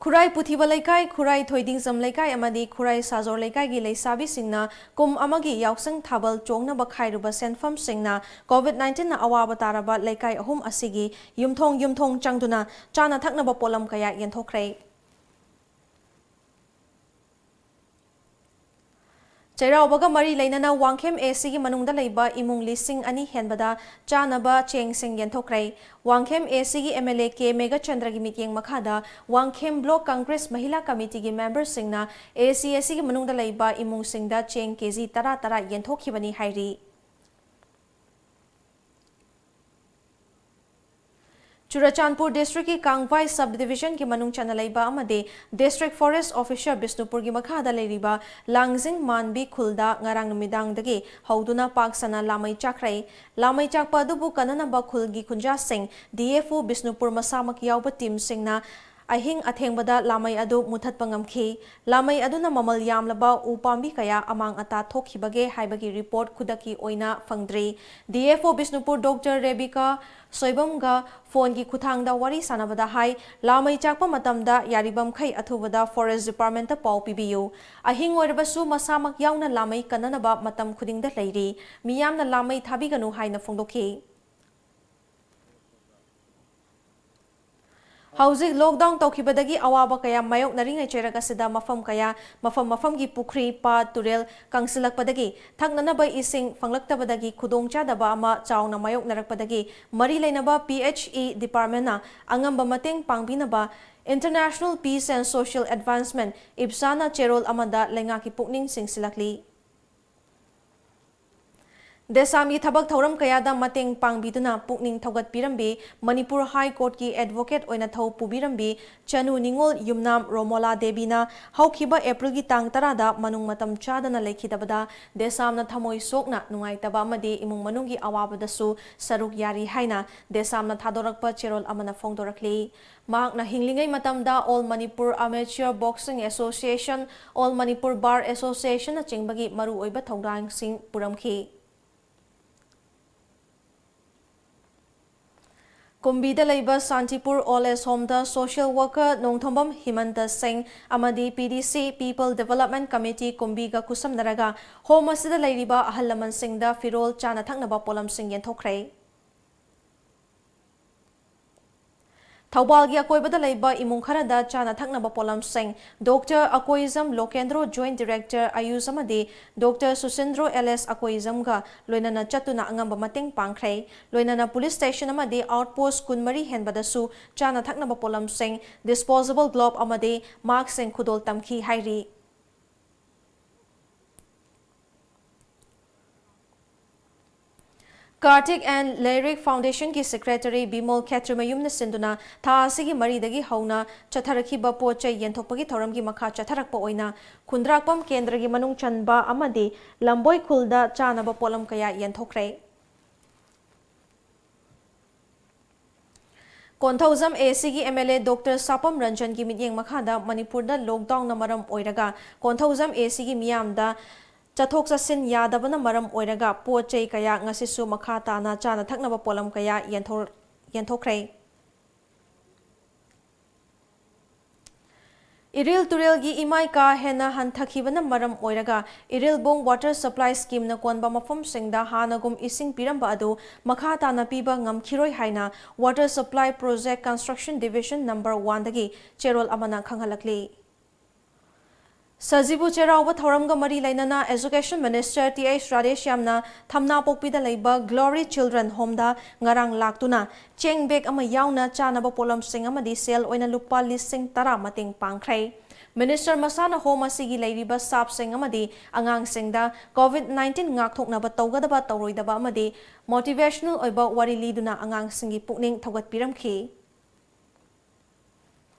ꯈꯨꯔꯥꯏ ꯄꯨꯊꯤꯕ ꯂꯩꯀꯥꯏ, ꯈꯨꯔꯥꯏ ꯊꯣꯏꯗꯤꯡꯖꯝ ꯂꯩꯀꯥꯏ ꯑꯃꯗꯤ ꯈꯨꯔꯥꯏ ꯁꯥꯖꯣꯔ ꯂꯩꯀꯥꯏꯒꯤ ꯂꯩꯁꯥꯕꯤꯁꯤꯡꯅ ꯀꯨꯝ ꯑꯃꯒꯤ ꯌꯥꯎꯁꯪ ꯊꯥꯕꯜ ꯆꯣꯡꯅꯕ ꯈꯥꯏꯔꯨꯕ ꯁꯦꯟꯐꯝꯁꯤꯡꯅ COVID nineteen ꯅ ꯑꯋꯥꯕ ꯇꯥꯔꯕ ꯂꯩꯀꯥꯏ ꯑꯍꯨꯝ ꯑꯁꯤꯒꯤ ꯌꯨꯝꯊꯣꯡ ꯌꯨꯝꯊꯣꯡ ꯆꯪꯗꯨꯅ ꯆꯥꯅ ꯊꯛꯅꯕ ꯄꯣꯠꯂꯝ ꯀꯌꯥ ꯌꯦꯟꯊꯣꯛꯈ꯭ꯔꯦ꯫ ꯆꯩꯔꯥꯎꯕꯒ ꯃꯔꯤ ꯂꯩꯅꯅ ꯋꯥꯡꯈꯦꯝ AC ꯒꯤ ꯃꯅꯨꯡꯗ ꯂꯩꯕ ꯏꯃꯨꯡ ꯂꯤꯁꯤꯡ ꯑꯅꯤ ꯍꯦꯟꯕꯗ ꯆꯥꯅꯕ ꯆꯦꯡꯁꯤꯡ ꯌꯦꯟꯊꯣꯛꯈ꯭ꯔꯦ꯫ ꯋꯥꯡꯈꯦꯝ AC ꯒꯤ MLA ꯀꯦ ꯃꯦꯘꯆꯟꯗ꯭ꯔꯒꯤ ꯃꯤꯠꯌꯦꯡ ꯃꯈꯥꯗ ꯋꯥꯡꯈꯦꯝ Block Congress ꯃꯍꯤꯂꯥ ꯀꯃꯤꯇꯤꯒꯤ member ꯁꯤꯡꯅ AC ꯑꯁꯤꯒꯤ ꯃꯅꯨꯡꯗ ꯂꯩꯕ ꯏꯃꯨꯡꯁꯤꯡꯗ ꯆꯦꯡ KG ꯇꯔꯥ ꯇꯔꯥ ꯌꯦꯟꯊꯣꯛꯈꯤꯕꯅꯤ ꯍꯥꯏꯔꯤ꯫ ꯆꯨꯔꯆꯥꯟꯄꯨꯔ district ꯀꯤ ꯀꯥꯡꯚꯥꯏ sub division ꯒꯤ ꯃꯅꯨꯡ ꯆꯟꯅ ꯂꯩꯕ ꯑꯃꯗꯤ District Forest Officer ꯕꯤꯁꯅꯨꯄꯨꯔꯒꯤ ꯃꯈꯥꯗ ꯂꯩꯔꯤꯕ ꯂꯥꯡꯖꯤꯡ ꯃꯥꯟꯕꯤ ꯈꯨꯜꯗ ꯉꯔꯥꯡ ꯅꯨꯃꯤꯗꯥꯡꯗꯒꯤ ꯍꯧꯗꯨꯅ ꯄꯥꯛ ꯁꯟꯅ ꯂꯥꯃꯩ ꯆꯥꯛꯈ꯭ꯔꯦ꯫ ꯂꯥꯃꯩ ꯆꯥꯛꯄ ꯑꯗꯨꯕꯨ ꯀꯟꯅꯅꯕ ꯈꯨꯜꯒꯤ ꯈꯨꯟꯖꯥꯁꯤꯡ, DFO ꯕꯤꯁꯅꯨꯄꯨꯔ ꯃꯁꯥꯃꯛ ꯌꯥꯎꯕ team ꯁꯤꯡꯅ ꯑꯍꯤꯡ ꯑꯊꯦꯡꯕꯗ ꯂꯥꯃꯩ ꯑꯗꯨ ꯃꯨꯊꯠꯄ ꯉꯝꯈꯤ꯫ ꯂꯥꯃꯩ ꯑꯗꯨꯅ ꯃꯃꯜ ꯌꯥꯝꯂꯕ ꯎ ꯄꯥꯝꯕꯤ ꯀꯌꯥ ꯑꯃꯥꯡ ꯑꯇꯥ ꯊꯣꯛꯈꯤꯕꯒꯦ ꯍꯥꯏꯕꯒꯤ report ꯈꯨꯗꯛꯀꯤ ꯑꯣꯏꯅ ꯐꯪꯗ꯭ꯔꯤ꯫ DFO Bishnupur Doctor Rebika ꯁꯣꯏꯕꯝꯒ phone ꯒꯤ ꯈꯨꯊꯥꯡꯗ ꯋꯥꯔꯤ ꯁꯥꯟꯅꯕꯗ ꯍꯥꯏ, ꯂꯥꯃꯩ ꯆꯥꯛꯄ ꯃꯇꯝꯗ ꯌꯥꯔꯤꯕꯃꯈꯩ ꯑꯊꯨꯕꯗ Forest Department ꯇ ꯄꯥꯎ ꯄꯤꯕꯤꯌꯨ꯫ ꯑꯍꯤꯡ ꯑꯣꯏꯔꯕꯁꯨ ꯃꯁꯥꯃꯛ ꯌꯥꯎꯅ ꯂꯥꯃꯩ ꯀꯟꯅꯅꯕ ꯃꯇꯝ ꯈꯨꯗꯤꯡꯗ ꯂꯩꯔꯤ꯫ ꯃꯤꯌꯥꯝꯅ ꯂꯥꯃꯩ ꯊꯥꯕꯤꯒꯅꯨ ꯍꯥꯏꯅ ꯐꯣꯡꯗꯣꯛꯈꯤ꯫ ꯍꯧꯖꯤꯛ lockdown ꯇꯧꯈꯤꯕꯗꯒꯤ ꯑꯋꯥꯕ ꯀꯌꯥ ꯃꯥꯌꯣꯛꯅꯔꯤꯉꯩ ꯆꯩꯔꯛ ꯑꯁꯤꯗ ꯃꯐꯝ ꯀꯌꯥ, ꯃꯐꯝ ꯃꯐꯝꯒꯤ ꯄꯨꯈ꯭ꯔꯤ, ꯄꯥꯠ, ꯇꯨꯔꯦꯜ ꯀꯪꯁꯤꯜꯂꯛꯄꯗꯒꯤ ꯊꯛꯅꯅꯕ ꯏꯁꯤꯡ ꯐꯪꯂꯛꯇꯕꯗꯒꯤ ꯈꯨꯗꯣꯡꯆꯥꯗꯕ ꯑꯃ ꯆꯥꯎꯅ ꯃꯥꯌꯣꯛꯅꯔꯛꯄꯗꯒꯤ ꯃꯔꯤ ꯂꯩꯅꯕ PHE department ꯅ ꯑꯉꯝꯕ ꯃꯇꯦꯡ ꯄꯥꯡꯕꯤꯅꯕ International Peace and Social Advancement, IPSA ꯅ ꯆꯦꯔꯣꯜ ꯑꯃꯗ ꯂꯩꯉꯥꯛꯀꯤ ꯄꯨꯛꯅꯤꯡ ꯆꯤꯡꯁꯤꯜꯂꯛꯂꯤ꯫ ꯗꯦꯁꯥꯝꯒꯤ ꯊꯕꯛ ꯊꯧꯔꯝ ꯀꯌꯥꯗ ꯃꯇꯦꯡ ꯄꯥꯡꯕꯤꯗꯨꯅ ꯄꯨꯛꯅꯤꯡ ꯊꯧꯒꯠꯄꯤꯔꯝꯕꯤ ꯃꯅꯤꯄꯨꯔ ꯍꯥꯏ ꯀꯣꯔꯠꯀꯤ ꯑꯦꯗꯚꯣꯀꯦꯠ ꯑꯣꯏꯅ ꯊꯧ ꯄꯨꯕꯤꯔꯝꯕꯤ ꯆꯅꯨ ꯅꯤꯉꯣꯜ ꯌꯨꯝꯅꯥꯝ ꯔꯣꯃꯣꯂꯥ ꯗꯦꯕꯤꯅ ꯍꯧꯈꯤꯕ ꯑꯦꯄ꯭ꯔꯤꯜꯒꯤ ꯇꯥꯡ ꯇꯔꯥꯗ ꯃꯅꯨꯡ ꯃꯇꯝ ꯆꯥꯗꯅ ꯂꯩꯈꯤꯗꯕꯗ ꯗꯦꯁꯥꯝꯅ ꯊꯃꯣꯏ ꯁꯣꯛꯅ ꯅꯨꯡꯉꯥꯏꯇꯕ ꯑꯃꯗꯤ ꯏꯃꯨꯡ ꯃꯅꯨꯡꯒꯤ ꯑꯋꯥꯕꯗꯁꯨ ꯁꯔꯨꯛ ꯌꯥꯔꯤ ꯍꯥꯏꯅ ꯗꯦꯁꯥꯝꯅ ꯊꯥꯗꯣꯔꯛꯄ ꯆꯦꯔꯣꯜ ꯑꯃꯅ ꯐꯣꯡꯗꯣꯔꯛꯂꯤ꯫ ꯃꯍꯥꯛꯅ ꯍꯤꯡꯂꯤꯉꯩ ꯃꯇꯝꯗ All Manipur Amateur Boxing Association, All Manipur Bar Associationꯅꯆꯤꯡꯕꯒꯤ ꯃꯔꯨꯑꯣꯏꯕ ꯊꯧꯗꯥꯡꯁꯤꯡ ꯄꯨꯔꯝꯈꯤ꯫ ꯀꯨꯝꯕꯤꯗ ꯂꯩꯕ ꯁꯥꯟꯇꯤꯄꯨꯔ Old Age Homeꯗ social worker Nongthombam ꯍꯤꯃꯟꯇ ꯁꯤꯡ ꯑꯃꯗꯤ P D C People Development Committee ꯀꯨꯝꯕꯤꯒ ꯈꯨꯠꯁꯝꯅꯔꯒ home ꯑꯁꯤꯗ ꯂꯩꯔꯤꯕ ꯑꯍꯜ ꯂꯃꯟꯁꯤꯡꯗ ꯐꯤꯔꯣꯜ, ꯆꯥꯅ ꯊꯛꯅꯕ ꯄꯣꯠꯂꯝꯁꯤꯡ ꯌꯦꯟꯊꯣꯛꯈ꯭ꯔꯦ꯫ ꯊꯧꯕꯥꯜꯒꯤ ꯑꯀꯣꯏꯕꯗ ꯂꯩꯕ ꯏꯃꯨꯡ ꯈꯔꯗ ꯆꯥꯅ ꯊꯛꯅꯕ ꯄꯣꯠꯂꯝꯁꯤꯡ Doctor ꯑꯀꯣꯏꯖꯝ ꯂꯣꯀꯦꯟꯗ꯭ꯔꯣ, Joint Director ꯑꯌꯨꯁ ꯑꯃꯗꯤ Doctor ꯁꯨꯁꯤꯟꯗ꯭ꯔꯣ, L S ꯑꯀꯣꯏꯖꯝꯒ ꯂꯣꯏꯅꯅ ꯆꯠꯇꯨꯅ ꯑꯉꯝꯕ ꯃꯇꯦꯡ ꯄꯥꯡꯈ꯭ꯔꯦ꯫ ꯂꯣꯏꯅꯅ police station ꯑꯃꯗꯤ outpost ꯀꯨꯟꯃꯔꯤ ꯍꯦꯟꯕꯗꯁꯨ ꯆꯥꯅ ꯊꯛꯅꯕ ꯄꯣꯠꯂꯝꯁꯤꯡ, disposable glove ꯑꯃꯗꯤ maskꯁꯤꯡ ꯈꯨꯗꯣꯜ ꯇꯝꯈꯤ ꯍꯥꯏꯔꯤ꯫ Kartik and Lyric Foundationꯒꯤ secretary Bimol ꯈꯦꯇ꯭ꯔꯤꯃꯌꯨꯝꯅ ꯁꯤꯟꯗꯨꯅ ꯊꯥ ꯑꯁꯤꯒꯤ ꯃꯔꯤꯗꯒꯤ ꯍꯧꯅ ꯆꯠꯊꯔꯛꯈꯤꯕ ꯄꯣꯠ ꯆꯩ ꯌꯦꯟꯊꯣꯛꯄꯒꯤ ꯊꯧꯔꯝꯒꯤ ꯃꯈꯥ ꯆꯠꯊꯔꯛꯄ ꯑꯣꯏꯅ ꯈꯨꯟꯗ꯭ꯔꯥꯛꯄꯝ ꯀꯦꯟꯗ꯭ꯔꯒꯤ ꯃꯅꯨꯡ ꯆꯟꯕ ꯑꯃꯗꯤ ꯂꯝꯕꯣꯏ ꯈꯨꯜꯗ ꯆꯥꯅꯕ ꯄꯣꯠꯂꯝ ꯀꯌꯥ ꯌꯦꯟꯊꯣꯛꯈ꯭ꯔꯦ꯫ ꯀꯣꯟꯊꯧꯖꯝ ACꯒꯤ MLA Doctor ꯁꯥꯄꯝ ꯔꯟꯖꯟꯒꯤ ꯃꯤꯠꯌꯦꯡ ꯃꯈꯥꯗ ꯃꯅꯤꯄꯨꯔꯗ lockdownꯅ ꯃꯔꯝ ꯑꯣꯏꯔꯒ ꯀꯣꯟꯊꯧꯖꯝ ACꯒꯤ ꯃꯤꯌꯥꯝꯗ ꯆꯠꯊꯣꯛ ꯆꯠꯁꯤꯟ ꯌꯥꯗꯕꯅ ꯃꯔꯝ ꯑꯣꯏꯔꯒ ꯄꯣꯠ ꯆꯩ ꯀꯌꯥ ꯉꯁꯤꯁꯨ ꯃꯈꯥ ꯇꯥꯅ ꯆꯥꯅ ꯊꯛꯅꯕ ꯄꯣꯠꯂꯝ ꯀꯌꯥ ꯌꯦꯟꯊꯣꯛ-, ꯌꯦꯟꯊꯣꯛꯈ꯭ꯔꯦ꯫ ꯏꯔꯤꯜ ꯇꯨꯔꯦꯜꯒꯤ ꯏꯃꯥꯏ ꯀꯥ ꯍꯦꯟꯅ ꯍꯟꯊꯈꯤꯕꯅ ꯃꯔꯝ ꯑꯣꯏꯔꯒ ꯏꯔꯤꯜꯕꯣꯡ water supply schemeꯅ ꯀꯣꯟꯕ ꯃꯐꯝꯁꯤꯡꯗ ꯍꯥꯟꯅꯒꯨꯝ ꯏꯁꯤꯡ ꯄꯤꯔꯝꯕ ꯑꯗꯨ ꯃꯈꯥ ꯇꯥꯅ ꯄꯤꯕ ꯉꯝꯈꯤꯔꯣꯏ ꯍꯥꯏꯅ Water Supply Project Construction Division number oneꯗꯒꯤ ꯆꯦꯔꯣꯜ ꯑꯃꯅ ꯈꯪꯍꯜꯂꯛꯂꯤ꯫ ꯁꯖꯤꯕꯨ ꯆꯩꯔꯥꯎꯕ ꯊꯧꯔꯝꯒ ꯃꯔꯤ ꯂꯩꯅꯅ Education Minister ꯇꯤ ꯑꯩꯆ ꯔꯥꯙꯦꯁ꯭ꯌꯥꯝꯅ ꯊꯝꯅꯥꯄꯣꯛꯄꯤꯗ ꯂꯩꯕ Glory Children Homeꯗ ꯉꯔꯥꯡ ꯂꯥꯛꯇꯨꯅ ꯆꯦꯡ bag ꯑꯃ ꯌꯥꯎꯅ ꯆꯥꯅꯕ ꯄꯣꯠꯂꯝꯁꯤꯡ ꯑꯃꯗꯤ ꯁꯦꯜ ꯑꯣꯏꯅ ꯂꯨꯄꯥ ꯂꯤꯁꯤꯡ ꯇꯔꯥ ꯃꯇꯦꯡ ꯄꯥꯡꯈ꯭ꯔꯦ꯫ Minister ꯃꯁꯥꯅ home ꯑꯁꯤꯒꯤ ꯂꯩꯔꯤꯕ staffꯁꯤꯡ ꯑꯃꯗꯤ ꯑꯉꯥꯡꯁꯤꯡꯗ COVID nineteen ꯉꯥꯛꯊꯣꯛꯅꯕ ꯇꯧꯒꯗꯕ ꯇꯧꯔꯣꯏꯗꯕ ꯑꯃꯗꯤ motivational ꯑꯣꯏꯕ ꯋꯥꯔꯤ ꯂꯤꯗꯨꯅ ꯑꯉꯥꯡꯁꯤꯡꯒꯤ ꯄꯨꯛꯅꯤꯡ ꯊꯧꯒꯠꯄꯤꯔꯝꯈꯤ꯫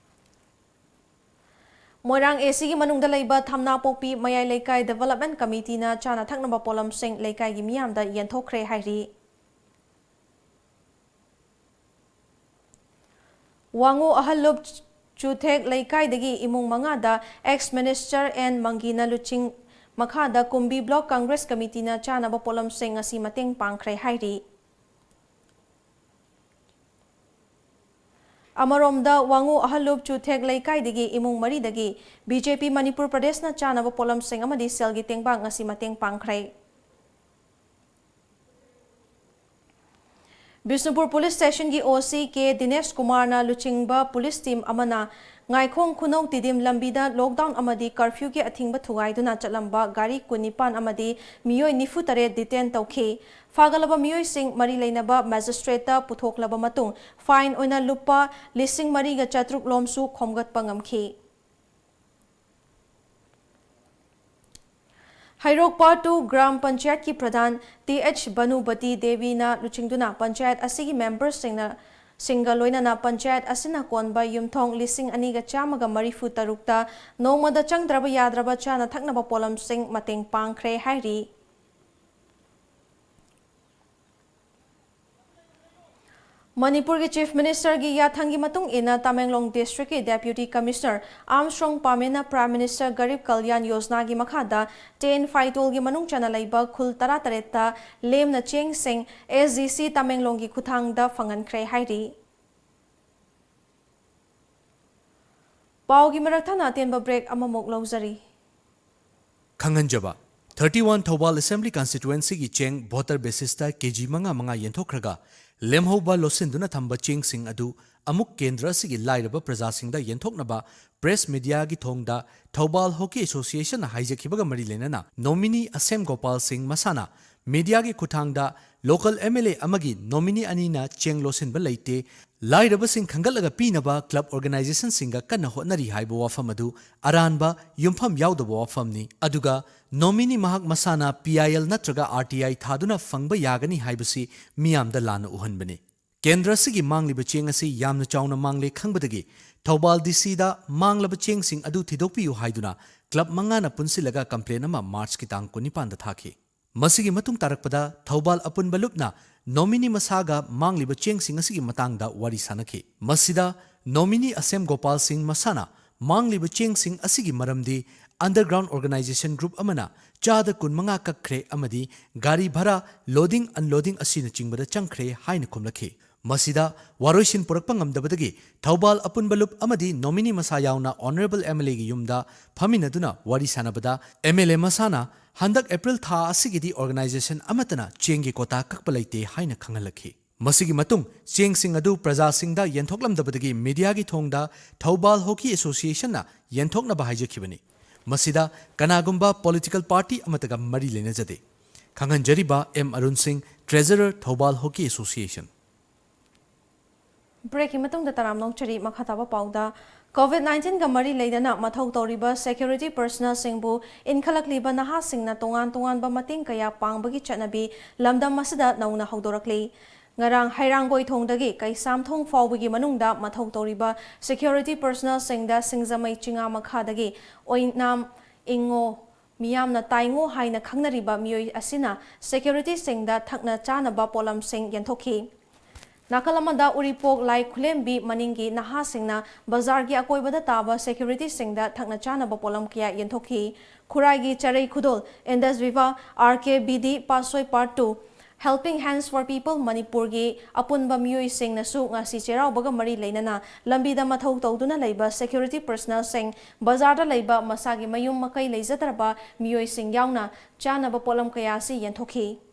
ꯃꯣꯏꯔꯥꯡ ACꯒꯤ ꯃꯅꯨꯡꯗ ꯂꯩꯕ ꯊꯝꯅꯥꯄꯣꯛꯄꯤ ꯃꯌꯥꯏ ꯂꯩꯀꯥꯏ Development Committeeꯅ ꯆꯥꯅ ꯊꯛꯅꯕ ꯄꯣꯠꯂꯝꯁꯤꯡ ꯂꯩꯀꯥꯏꯒꯤ ꯃꯤꯌꯥꯝꯗ ꯌꯦꯟꯊꯣꯛꯈ꯭ꯔꯦ ꯍꯥꯏꯔꯤ꯫ ꯋꯥꯉꯨ ꯑꯍꯜꯂꯨꯞ ꯆꯨꯊꯦꯛ ꯂꯩꯀꯥꯏꯗꯒꯤ ꯏꯃꯨꯡ ꯃꯉꯥꯗ ex minister ꯑꯦꯟ ꯃꯪꯒꯤꯅ ꯂꯨꯆꯤꯡ ꯃꯈꯥꯗ ꯀꯨꯝꯕꯤ Block Congress Committeeꯅ ꯆꯥꯅꯕ ꯄꯣꯠꯂꯝꯁꯤꯡ ꯉꯁꯤ ꯃꯇꯦꯡ ꯄꯥꯡꯈ꯭ꯔꯦ ꯍꯥꯏꯔꯤ꯫ ꯑꯃꯔꯣꯝꯗ, ꯋꯥꯉꯨ ꯑꯍꯜꯂꯨꯞ ꯆꯨꯊꯦꯛ ꯂꯩꯀꯥꯏꯗꯒꯤ ꯏꯃꯨꯡ ꯃꯔꯤꯗꯒꯤ BJP ꯃꯅꯤꯄꯨꯔ ꯄ꯭ꯔꯗꯦꯁꯅ ꯆꯥꯅꯕ ꯄꯣꯠꯂꯝꯁꯤꯡ ꯑꯃꯗꯤ ꯁꯦꯜꯒꯤ ꯇꯦꯡꯕꯥꯡ ꯉꯁꯤ ꯃꯇꯦꯡ ꯄꯥꯡꯈ꯭ꯔꯦ꯫ ꯕꯤꯁꯅꯨꯄꯨꯔ ꯄꯨꯂꯤꯁ ꯁ꯭ꯇꯦꯁꯟꯒꯤ OC ꯀꯦ ꯗꯤꯅꯦꯁ ꯀꯨꯃꯥꯔꯅ ꯂꯨꯆꯤꯡꯕ ꯄꯨꯂꯤꯁ ꯇꯤꯝ ꯑꯃꯅ ꯉꯥꯏꯈꯣꯡ ꯈꯨꯅꯧ ꯇꯤꯗꯤꯝ ꯂꯝꯕꯤꯗ lockdown ꯑꯃꯗꯤ curfewꯒꯤ ꯑꯊꯤꯡꯕ ꯊꯨꯒꯥꯏꯗꯨꯅ ꯆꯠꯂꯝꯕ ꯒꯥꯔꯤ ꯀꯨꯟꯅꯤꯄꯥꯟ ꯑꯃꯗꯤ ꯃꯤꯑꯣꯏ ꯅꯤꯐꯨ ꯇꯔꯦꯠ detain ꯇꯧꯈꯤ꯫ ꯐꯥꯒꯠꯂꯕ ꯃꯤꯑꯣꯏꯁꯤꯡ ꯃꯔꯤ ꯂꯩꯅꯕ magistrateꯇ ꯄꯨꯊꯣꯛꯂꯕ ꯃꯇꯨꯡ fine ꯑꯣꯏꯅ ꯂꯨꯄꯥ ꯂꯤꯁꯤꯡ ꯃꯔꯤꯒ ꯆꯥꯇ꯭ꯔꯨꯛ ꯂꯣꯝꯁꯨ ꯈꯣꯝꯒꯠꯄ ꯉꯝꯈꯤ꯫ ꯍꯩꯔꯣꯛ Part two ꯒ꯭ꯔꯥꯝ ꯄꯟꯆꯥꯌꯠꯀꯤ ꯄ꯭ꯔꯙꯥꯟ ꯇꯤ ꯑꯩꯆ ꯕꯅꯨꯕꯇꯤ ꯗꯦꯕꯤꯅ ꯂꯨꯆꯤꯡꯗꯨꯅ ꯄꯟꯆꯥꯌꯠ ꯑꯁꯤꯒꯤ ꯃꯦꯝꯕꯔꯁꯤꯡꯅ, ꯁꯤꯡꯒ ꯂꯣꯏꯅꯅ ꯄꯟꯆꯥꯌꯠ ꯑꯁꯤꯅ ꯀꯣꯟꯕ ꯌꯨꯝꯊꯣꯡ ꯂꯤꯁꯤꯡ ꯑꯅꯤꯒ ꯆꯥꯝꯃꯒ ꯃꯔꯤꯐꯨ ꯇꯔꯨꯛꯇ ꯅꯣꯡꯃꯗ ꯆꯪꯗ꯭ꯔꯕ ꯌꯥꯗ꯭ꯔꯕ ꯆꯥꯅ ꯊꯛꯅꯕ ꯄꯣꯠꯂꯝꯁꯤꯡ ꯃꯇꯦꯡ ꯄꯥꯡꯈ꯭ꯔꯦ ꯍꯥꯏꯔꯤ꯫ ꯃꯅꯤꯄꯨꯔꯒꯤ Chief Ministerꯒꯤ ꯌꯥꯊꯪꯒꯤ ꯃꯇꯨꯡ ꯏꯟꯅ Tamenglong districtꯀꯤ Deputy Commissioner ꯑꯥꯝꯁ꯭ꯔꯣꯡ ꯄꯥꯃꯦꯅ Prime Minister Garib Kalyan ꯌꯣꯖꯅꯥꯒꯤ ꯃꯈꯥꯗ ten ꯐꯥꯏꯇꯣꯜꯒꯤ ꯃꯅꯨꯡ ꯆꯟꯅ ꯂꯩꯕ ꯈꯨꯜ ꯇꯔꯥꯇꯔꯦꯠꯇ ꯂꯦꯝꯅ ꯆꯦꯡꯁꯤꯡ SDC ꯇꯃꯦꯡꯂꯣꯡꯒꯤ ꯈꯨꯠꯊꯥꯡꯗ ꯐꯪꯍꯟꯈ꯭ꯔꯦ ꯍꯥꯏꯔꯤ꯫ ꯄꯥꯎꯒꯤ ꯃꯔꯛ ꯊꯠꯅ ꯑꯇꯦꯟꯕ break ꯑꯃꯃꯨꯛ ꯂꯧꯖꯔꯤ꯫ ꯈꯪꯍꯟꯖꯕ, thirty one ꯊꯧꯕꯥꯜ Assembly Constituencyꯒꯤ ꯆꯦꯡ voter basisꯇ ꯀꯦꯖꯤ ꯃꯉꯥ ꯃꯉꯥ ꯌꯦꯟꯊꯣꯛꯈ꯭ꯔꯒ, ꯂꯦꯝꯍꯧꯕ ꯂꯣꯠꯁꯤꯟꯗꯨꯅ ꯊꯝꯕ ꯆꯦꯡꯁꯤꯡ ꯑꯗꯨ ꯑꯃꯨꯛ ꯀꯦꯟꯗ꯭ꯔ ꯑꯁꯤꯒꯤ ꯂꯥꯏꯔꯕ ꯄ꯭ꯔꯖꯥꯁꯤꯡꯗ ꯌꯦꯟꯊꯣꯛꯅꯕ press mediaꯒꯤ ꯊꯣꯡꯗ ꯊꯧꯕꯥꯜ Hockey Associationꯅ ꯍꯥꯏꯖꯈꯤꯕꯒ ꯃꯔꯤ ꯂꯩꯅꯅ nominee ꯑꯁꯦꯝ ꯒꯣꯄꯥꯜ ꯁꯤꯡ ꯃꯁꯥꯅ mediaꯒꯤ ꯈꯨꯠꯊꯥꯡꯗ ꯂꯣꯀꯦꯜ ꯑꯦꯝ ꯑꯦꯜ ꯑꯦ ꯑꯃꯒꯤ ꯅꯣꯃꯤꯅꯤ ꯑꯅꯤꯅ ꯆꯦꯡ ꯂꯣꯠꯁꯤꯟꯕ ꯂꯩꯇꯦ, ꯂꯥꯏꯔꯕꯁꯤꯡ ꯈꯟꯒꯠꯂꯒ ꯄꯤꯅꯕ ꯀ꯭ꯂꯕ ꯑꯣꯔꯒꯅꯥꯏꯖꯦꯁꯟꯁꯤꯡꯒ ꯀꯟꯅ ꯍꯣꯠꯅꯔꯤ ꯍꯥꯏꯕ ꯋꯥꯐꯝ ꯑꯗꯨ ꯑꯔꯥꯟꯕ, ꯌꯨꯝꯐꯝ ꯌꯥꯎꯗꯕ ꯋꯥꯐꯝꯅꯤ꯫ ꯑꯗꯨꯒ ꯅꯣꯃꯤꯅꯤ ꯃꯍꯥꯛ ꯃꯁꯥꯅ ꯄꯤ ꯑꯥꯏ ꯑꯦꯜ ꯅꯠꯇ꯭ꯔꯒ ꯑꯥꯔ ꯇꯤ ꯑꯥꯏ ꯊꯥꯗꯨꯅ ꯐꯪꯕ ꯌꯥꯒꯅꯤ ꯍꯥꯏꯕꯁꯤ ꯃꯤꯌꯥꯝꯗ ꯂꯥꯟꯅ ꯎꯍꯟꯕꯅꯤ꯫ ꯀꯦꯟꯗ꯭ꯔ ꯑꯁꯤꯒꯤ ꯃꯥꯡꯂꯤꯕ ꯆꯦꯡ ꯑꯁꯤ ꯌꯥꯝꯅ ꯆꯥꯎꯅ ꯃꯥꯡꯂꯦ ꯈꯪꯕꯗꯒꯤ ꯊꯧꯕꯥꯜ ꯗꯤ ꯁꯤꯗ ꯃꯥꯡꯂꯕ ꯆꯦꯡꯁꯤꯡ ꯑꯗꯨ ꯊꯤꯗꯣꯛꯄꯤꯌꯨ ꯍꯥꯏꯗꯨꯅ ꯀ꯭ꯂꯕ ꯃꯉꯥꯅ ꯄꯨꯟꯁꯤꯜꯂꯒ ꯀꯝꯄ꯭ꯂꯦꯟ ꯑꯃ ꯃꯥꯔꯆꯀꯤ ꯇꯥꯡ ꯀꯨꯟꯅꯤꯄꯥꯟꯗ ꯊꯥꯈꯤ꯫ ꯃꯁꯤꯒꯤ ꯃꯇꯨꯡ ꯇꯥꯔꯛꯄꯗ ꯊꯧꯕꯥꯜ ꯑꯄꯨꯟꯕ ꯂꯨꯞꯅ ꯅꯣꯃꯤꯅꯤ ꯃꯁꯥꯒ ꯃꯥꯡꯂꯤꯕ ꯆꯦꯡꯁꯤꯡ ꯑꯁꯤꯒꯤ ꯃꯇꯥꯡꯗ ꯋꯥꯔꯤ ꯁꯥꯅꯈꯤ꯫ ꯃꯁꯤꯗ ꯅꯣꯃꯤꯅꯤ ꯑꯁꯦꯝ ꯒꯣꯄꯥꯜ ꯁꯤꯡ ꯃꯁꯥꯅ ꯃꯥꯡꯂꯤꯕ ꯆꯦꯡꯁꯤꯡ ꯑꯁꯤꯒꯤ ꯃꯔꯝꯗꯤ underground organization group ꯑꯃꯅ ꯆꯥꯗ ꯀꯨꯟꯃꯉꯥ ꯀꯛꯈ꯭ꯔꯦ ꯑꯃꯗꯤ ꯒꯥꯔꯤ ꯚꯔꯥ, ꯂꯣꯗꯤꯡ ꯑꯟꯂꯣꯗꯤꯡ ꯑꯁꯤꯅꯆꯤꯡꯕꯗ ꯆꯪꯈ꯭ꯔꯦ ꯍꯥꯏꯅ ꯈꯨꯝꯂꯛꯈꯤ꯫ ꯃꯁꯤꯗ ꯋꯥꯔꯣꯏꯁꯤꯟ ꯄꯨꯔꯛꯄ ꯉꯝꯗꯕꯗꯒꯤ ꯊꯧꯕꯥꯜ ꯑꯄꯨꯟꯕ ꯂꯨꯞ ꯑꯃꯗꯤ ꯅꯣꯃꯤꯅꯤ ꯃꯁꯥ ꯌꯥꯎꯅ ꯑꯣꯅꯔꯦꯕꯜ ꯑꯦꯝ ꯑꯦꯜ ꯑꯦꯒꯤ ꯌꯨꯝꯗ ꯐꯝꯃꯤꯟꯅꯗꯨꯅ ꯋꯥꯔꯤ ꯁꯥꯟꯅꯕꯗ ꯑꯦꯝ ꯑꯦꯜ ꯑꯦ ꯃꯁꯥꯅ ꯍꯟꯗꯛ ꯑꯦꯄ꯭ꯔꯤꯜ ꯊꯥ ꯑꯁꯤꯒꯤꯗꯤ ꯑꯣꯔꯒꯅꯥꯏꯖꯦꯁꯟ ꯑꯃꯠꯇꯅ ꯆꯦꯡꯒꯤ ꯀꯣꯇꯥ ꯀꯛꯄ ꯂꯩꯇꯦ ꯍꯥꯏꯅ ꯈꯪꯍꯜꯂꯛꯈꯤ꯫ ꯃꯁꯤꯒꯤ ꯃꯇꯨꯡ ꯆꯦꯡꯁꯤꯡ ꯑꯗꯨ ꯄ꯭ꯔꯖꯥꯁꯤꯡꯗ ꯌꯦꯟꯊꯣꯛꯂꯝꯗꯕꯗꯒꯤ ꯃꯤꯗꯤꯌꯥꯒꯤ ꯊꯣꯡꯗ ꯊꯧꯕꯥꯜ ꯍꯣꯀꯤ ꯑꯦꯁꯣꯁꯤꯌꯦꯁꯟꯅ ꯌꯦꯟꯊꯣꯛꯅꯕ ꯍꯥꯏꯖꯈꯤꯕꯅꯤ꯫ ꯃꯁꯤꯗ ꯀꯅꯥꯒꯨꯝꯕ ꯄꯣꯂꯤꯇꯤꯀꯦꯜ ꯄꯥꯔꯇꯤ ꯑꯃꯠꯇꯒ ꯃꯔꯤ ꯂꯩꯅꯖꯗꯦ꯫ ꯈꯪꯍꯟꯖꯔꯤꯕ ꯑꯦꯝ ꯑꯔꯨꯟ ꯁꯤꯡ, ꯇ꯭ꯔꯦꯖꯔꯔ, ꯊꯧꯕꯥꯜ ꯍꯣꯀꯤ ꯑꯦꯁꯣꯁꯤꯌꯦꯁꯟ꯫ ꯕ꯭ꯔꯦꯛꯀꯤ ꯃꯇꯨꯡꯗ ꯇꯔꯥꯝꯅ ꯑꯣꯛꯆꯔꯤ꯫ ꯃꯈꯥ ꯇꯥꯕ ꯄꯥꯎꯗ, ꯀꯣꯚꯤꯗ ꯅꯥꯏꯟꯇꯤꯟꯒ ꯃꯔꯤ ꯂꯩꯅꯅ ꯃꯊꯧ ꯇꯧꯔꯤꯕ ꯁꯦꯀ꯭ꯌꯨꯔꯤꯇꯤ ꯄꯔꯁꯅꯦꯜꯁꯤꯡꯕꯨ ꯏꯟꯈꯠꯂꯛꯂꯤꯕ ꯅꯍꯥꯁꯤꯡꯅ ꯇꯣꯉꯥꯟ ꯇꯣꯉꯥꯟꯕ ꯃꯇꯦꯡ ꯀꯌꯥ ꯄꯥꯡꯕꯒꯤ ꯆꯠꯅꯕꯤ ꯂꯝꯗꯝ ꯑꯁꯤꯗ ꯅꯧꯅ ꯍꯧꯗꯣꯔꯛꯂꯤ꯫ ꯉꯔꯥꯡ ꯍꯩꯔꯥꯡꯒꯣꯏꯊꯣꯡꯗꯒꯤ ꯀꯩꯁꯥꯝꯊꯣꯡ ꯐꯥꯎꯕꯒꯤ ꯃꯅꯨꯡꯗ ꯃꯊꯧ ꯇꯧꯔꯤꯕ ꯁꯦꯀ꯭ꯌꯨꯔꯤꯇꯤ ꯄꯔꯁꯅꯦꯜꯁꯤꯡꯗ ꯁꯤꯡꯖꯃꯩ ꯆꯤꯉꯥ ꯃꯈꯥꯗꯒꯤ ꯑꯣꯏꯅꯥꯝ, ꯏꯉꯣ, ꯃꯤꯌꯥꯝꯅ ꯇꯥꯏꯉꯣ ꯍꯥꯏꯅ ꯈꯪꯅꯔꯤꯕ ꯃꯤꯑꯣꯏ ꯑꯁꯤꯅ ꯁꯦꯀ꯭ꯌꯨꯔꯤꯇꯤꯁꯤꯡꯗ ꯊꯛꯅ ꯆꯥꯅꯕ ꯄꯣꯠꯂꯝꯁꯤꯡ ꯌꯦꯟꯊꯣꯛꯈꯤ꯫ ꯅꯥꯀꯜ ꯑꯃꯗ ꯎꯔꯤꯄꯣꯛ ꯂꯥꯏ ꯈꯨꯂꯦꯝꯕꯤ ꯃꯅꯤꯡꯒꯤ ꯅꯍꯥꯁꯤꯡꯅ ꯕꯖꯥꯔꯒꯤ ꯑꯀꯣꯏꯕꯗ ꯇꯥꯕ ꯁꯦꯀ꯭ꯌꯨꯔꯤꯇꯤꯁꯤꯡꯗ ꯊꯛꯅ ꯆꯥꯅꯕ ꯄꯣꯠꯂꯝ ꯀꯌꯥ ꯌꯦꯟꯊꯣꯛꯈꯤ꯫ ꯈꯨꯔꯥꯏꯒꯤ ꯆꯔꯩ ꯈꯨꯗꯣꯜ, Indus Viva, R K B D, Patsoi part two, Helping Hands for People ꯃꯅꯤꯄꯨꯔꯒꯤ ꯑꯄꯨꯟꯕ ꯃꯤꯑꯣꯏꯁꯤꯡꯅꯁꯨ ꯉꯁꯤ ꯆꯩꯔꯥꯎꯕꯒ ꯃꯔꯤ ꯂꯩꯅꯅ ꯂꯝꯕꯤꯗ ꯃꯊꯧ ꯇꯧꯗꯨꯅ ꯂꯩꯕ ꯁꯦꯀ꯭ꯌꯨꯔꯤꯇꯤ ꯄꯔꯁꯅꯦꯜꯁꯤꯡ ꯕꯖꯥꯔꯗ ꯂꯩꯕ ꯃꯁꯥꯒꯤ ꯃꯌꯨꯝ ꯃꯀꯩ ꯂꯩꯖꯗ꯭ꯔꯕ ꯃꯤꯑꯣꯏꯁꯤꯡ ꯌꯥꯎꯅ ꯆꯥꯅꯕ ꯄꯣꯠꯂꯝ ꯀꯌꯥ ꯑꯁꯤ ꯌꯦꯟꯊꯣꯛꯈꯤ꯫